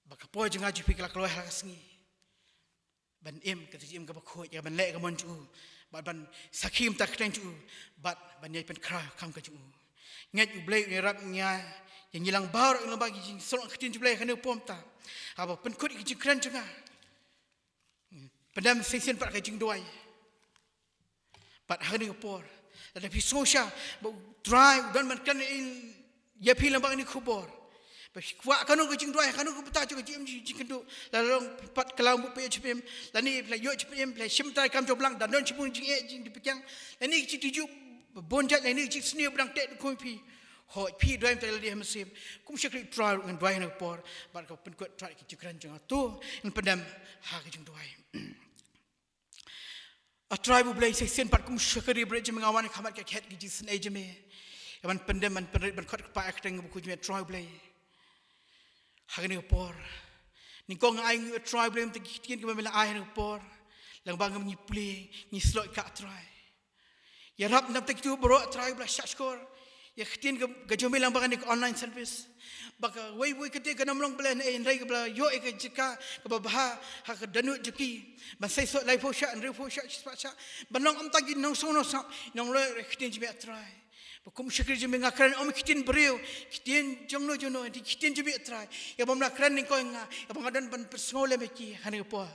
Ba ka por jong nga jong phi ka la kloi ha la ka sngi. Ban im, kata ka jingim kaba khuid, ïa ban leh ka mon jong u. Bad ban sakhi mynta ka ktien jong u. Bad ban ïai pynkhraw kam ka jong u. Ngeit U Blei un ïarap ïa ngi, ïa ngi lang baroh, ïa lang ba ki jingïasoh ka ktien jong U Blei ha kane ka por mynta. Haba pynkut ïa ki jingkren jong nga. Pyndem shisien pat ka jingduwai. Bad ha kane ka por, lada phi sngewsih ba U Trai u don ban kren ïa phi lyngba kane ka khubor. Ba phi kwah kano ka jingduwai, kano ka bynta jong ka jingim jingkynduh, la long pat ka la mut phi ïoh jingpynim, lane phi la ïoh jingpynim, phi la shim treikam jong Balang, dang don shibun jingeh jingdipyrkiang, lane ka jingtip juh bun jait, lane ka jingsniew ba dang teh dkhum phi. Hooid, phi duwai mynta ïa lade ha mynsiem. Kum shakri U Trai ruh ngan duwai ha kane ka por, bad ka pynkut Trai ka jingkren jong nga, to ngan pyndem ha ka jingduwai. A Trai ba U Blei, shisien pat kum shakri barit jong me nga wan ha khmat ka khet ka jingisynei jong me. Ïa ban pyndem, ban pynrit, ban khot kyrpad ïa ka kyrteng kaba khuid jong me, A Trai U Blei. Ha kane ka por, nyngkong nga ai nguh A Trai U Blei ïa ki ktien kiba me la ai ha kane ka por. Lyngba nga ngi pule, ngi slok ïa ka A Trai. Ïarap na bynta kito baroh A Trai ba la shahshkor ïa ka ktien ka, ka jong me lyngba kane ka online service. Ba kawei kawei ka ktien kan ym long ba la, hynrei kaba la ïoh ïa ka jaka kaba bha ha ka dohnud jong ki. Ban seisoh laiphew shah, hynriewphew shah, shispah shah. Ban long ym tang ki nongsngew nongsap, nonglor ïa ka ktien jong me A Trai. Ba kum shakri jong me nga kren ym ïa ka ktien briew, ktien jongno jongno, ïa ka ktien jong me A Trai. Ïa ba me la kren nyngkong ïa nga, ïa ba nga don ban pynsngew lem ïa ki ha kane ka por.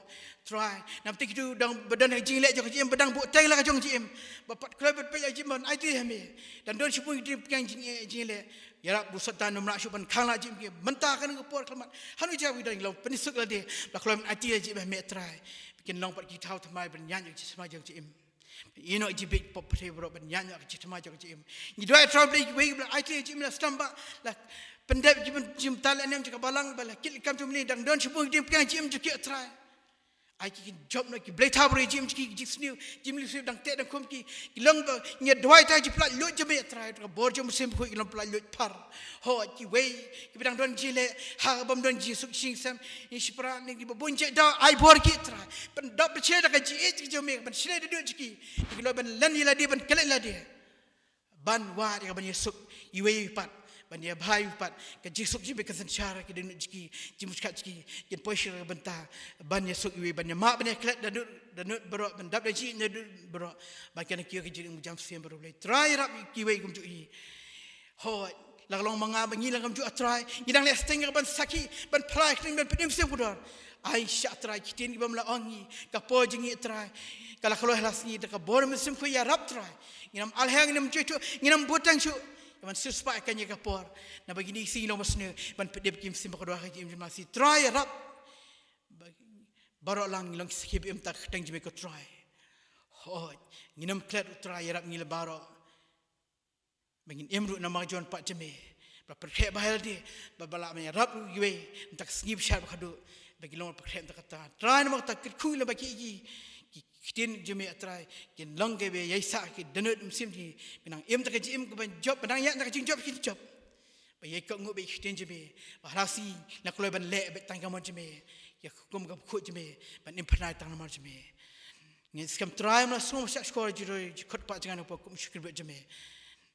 Trai, na bynta kito dang ba don ha ka jingleh jong ka jingim, ba dang buhteng la ka jong ka jingim. Ba pat kloi ban peit la jingim ban aiti ha me. Dang don shibun ki jingpynkhiang jingeh, jingleh. Ïarap ba u Soitan um lah shuh ban khang la jingim ki. Mynta kane ka por khlem mat. Hano jaka ba ki don, ki long pynsuk lade. Ba kloi ban aiti la jingim ha me Trai. Ba kin long pat ki thaw thymmai ban ïaid ïa ka jingthma jong ka jingim. Ïehnoh jingbieit pop pyrthei baroh ban ïaid ïa ka jingthma jong ka jingim. Ngi duwai Trai Blei kiwei ba la aiti la jingim la slem ba la pyndep jingim, jingim ta la nem jong ka Balang ba la kit la kam jong me dang don shibun ki jingpynkhiang jingim jong ki Trai. Ai ki kin jop noh ki blei thaw bri jingim jong ki, ki jingsniew, jingim lipsniew dang teh dang khum ki, ki long ba ngi duwai ta jingpyllait luid jong me Trai, ka bor jong Mynsiem Bakhuid ki long pyllait luid phar. Hooid kiwei kiba dang don jingleh, ha bym don jingsuk jingsem, ïa shipara ne kiba bun jait daw ai bor ki Trai. Pyndap pyrshah da ka jingïeit jong me, ban shane da duh jong ki. Ki long ban len ïa lade, ban klet ïa lade. Ban wad ïa ka ban ïasuk iwei i pat, ban ïabha i pat, ka jingsuk jingpynsynshar ki dohnud jong ki, jingmut jong ki, kin poi sha ka bynta ban ïasuk iwei, ban ïamap ban ïaklet da nud, da nud baroh, ban dap da jingïeit da nud baroh, ban kane ki ïoh ka jingim jam siem baroh. Blei Trai ïarap kiwei kumjuh i. Hooid, la ka long ma nga ma ngi la kumjuh A Trai, ngi dang leh sting ka ban sakhi, ban phla ïa ka ktien, ban pynim siem kordor. Ai shah Trai, ki ktien ki bym la ong ngi, ka por jong ngi Trai ka la kloi ha la sngi, da ka bor Mynsiem Bakhuid ïarap Trai. Ngin ym alheng, ngin ym juh shuh, ngin ym buteng shuh. Ïa ban siewspah ïa kane ka por. Naba kine ki sngi long ba sniew ban pyndep ki mynsiem ba kordor ha ka jingim jong ngi. Trai ïarap. Ba, baroh lang ngi long ki sakhi ba im ta ka kyrteng jong me ko Trai. Hooid, ngin ym klet, Trai ïarap ngi la baroh. Ba ngin im ruh namar ka jingwan pat jong me. Ba pyrkhat bha ïa lade, ba ba la me ïarap ruh iwei, mynta ka sngi bishar ba khadduh, ba ki long pyrkhat mynta kata. Trai namar kata kyrkhu lem ba ki, ki, ki ktien jong me A Trai, kin long kiba ïaisah ki dohnud mynsiem ki, ba nang im ta ka jingim kaban jop, ba nang ïaid ta ka jingjop kin jop. Ba ïa ka nguh bad ïa ka ktien jong me, ba hynrei shisha nga kloi ban leh bad tang ka mon jong me, ïa ka hukum ka bakhuid jong me, ban im pynai tang namar jong me. Ngin skhem Trai, ym lah sngew shahshkor jong i jingkhot pat jong nga na pdeng kum u shakri bad jong me.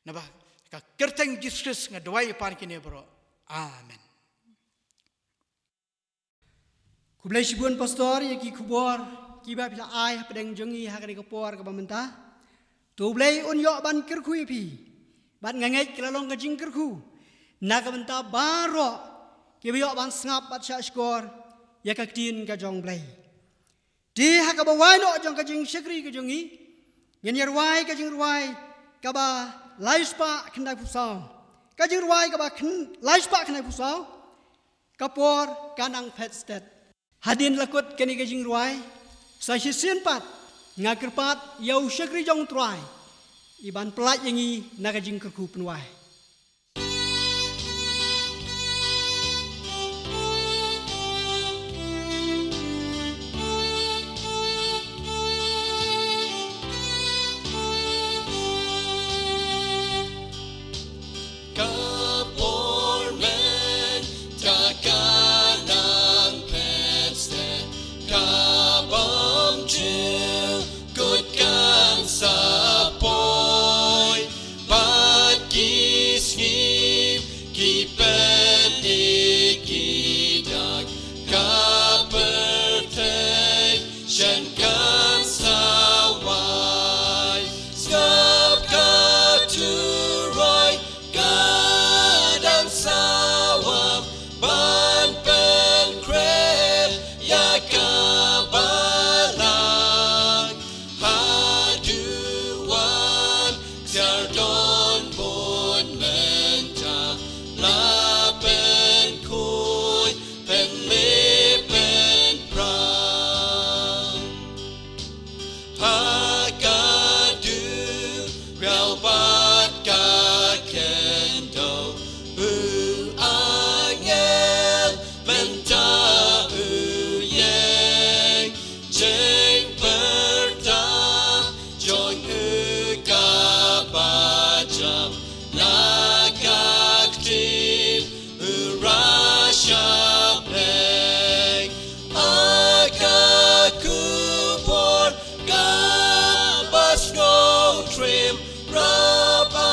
Naba ka kyrteng Jisu Khrist nga duwai ïa phi kine baroh. Amen. Khublei shibun Pastor ïa ki khubor kiba phi la ai hapdeng jong ngi ha kane ka por kaba mynta. To U Blei un ïoh ban kyrkhu ïa phi. Bad nga ngeit ka la long ka jingkyrkhu na ka bynta baroh kiba ïoh ban sngap bad shahshkor ïa ka ktien ka jong U Blei. Te ha kaba wai noh jong ka jingshakri ka jong ngi, ngin ïa rwai ka jingrwai kaba lai spah khyndai phew saw. Ka jingrwai kaba khyn-, lai spah khyndai phew saw. Ka por ka nang phet stet. Hadien la kut kane ka jingrwai, sa shisien pat nga kyrpad ïa u shakri jong U Trai, i ban pyllait ïa ngi na ka jingkyrkhu pynwai. Ka por mynta ka nang phet stet, ka bym ju kut kan sa poi, bad ki sngi ki pyndik ki dak, ka pyrthei shen kan sa wai. Sngap, ka turoi ka dang sawa ban pynkhreh ïa ka balang. Haduh wan ksiar don bun mynta la pynkhuid pynlip pynpra. Ha ka duriaw bad ka khyndew, u angel mynta u ïeng, jingpyrta jong u kaba jam na ka ktien u rah sha bneng. Ha ka khubor kaba sngewthreh, rah ba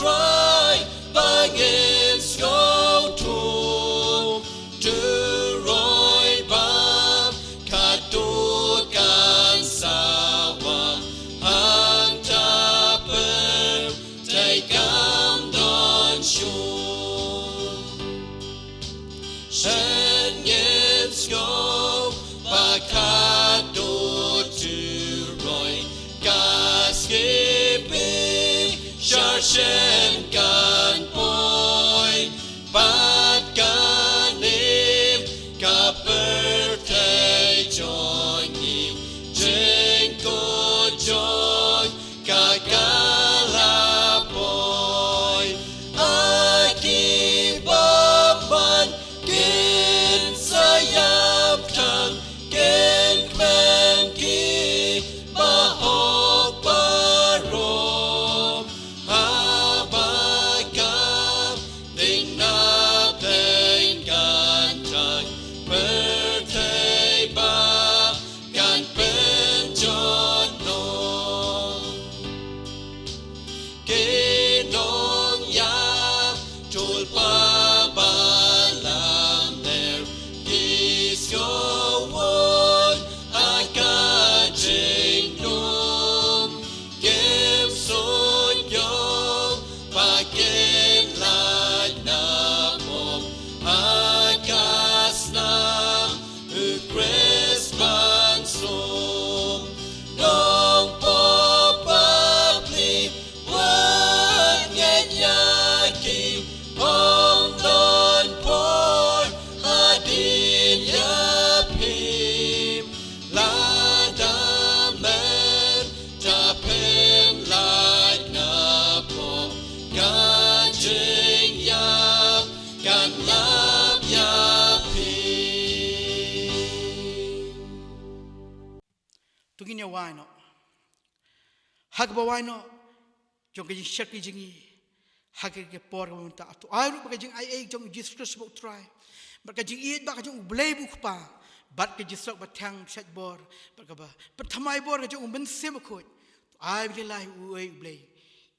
Trai ba ngin sngewthuh. Turoi bad ka dud kan sawa, hangta pyrthei kam don shuh. Shen ngin sngew ba ka dud turoi ka skip bishar shen kan poi. Bad kane ka pyrthei jong ngi, jingkut jong ka ka la poi. Ha ki bymman kin sa ïap tang, kin kmen ki bahok baroh. Haba ka ding na pdeng kan tang, pyrthei ba kan pynjot noh. Ki nongïap tulpa ba lamler, ki sngewhun ha ka jingdum. Kim sngewthuh ba kin lait na pop ha ka snam u Khrist ban sum. Nongpop bapli, wat ngeit ïa ki, ym don por hadien ïa phi. Lada mynta phim lait na pop, ka jingïap kan lap ïa phi. To ngin ïa wai noh. Ha kaba wai noh jong ka jingshakri jong ngi, Ha ka por kaba mynta, to ai ruh ba ka jingaiei jong u Jisu Khrist ba u Trai, bad ka jingïeit ba ka jong u Blei ba u Kpa, bad ka jingïasuk ba thiang shait bor, bad kaba pynthymmai bor ka jong u Mynsiem Bakhuid. To ai ba ngi la ïohi u Blei,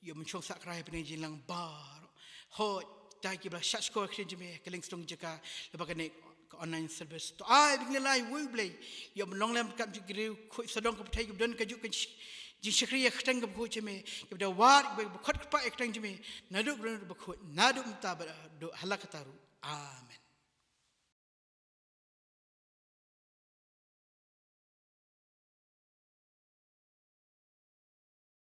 ïa u mynsiem sah krai ha pdeng jingïalang baroh. Hooid, kita kiba la shah shkor ha ka ktien jong me, ha ka liang sdang jaka, lyngba kane ka online service. To ai ba ngi la ïohi u Blei, ïa u ban long lem ryngkat bad ki riew khuid sawdong ka pyrthei, kiba don kajuh ka jingshakri ïa ka kyrteng kaba khuid jong me, kiba da wad, kiba khot kyrpad ïa ka kyrteng jong me, naduh ka ri bakhuid, naduh mynta bad haduh hala katta ruh. Amen.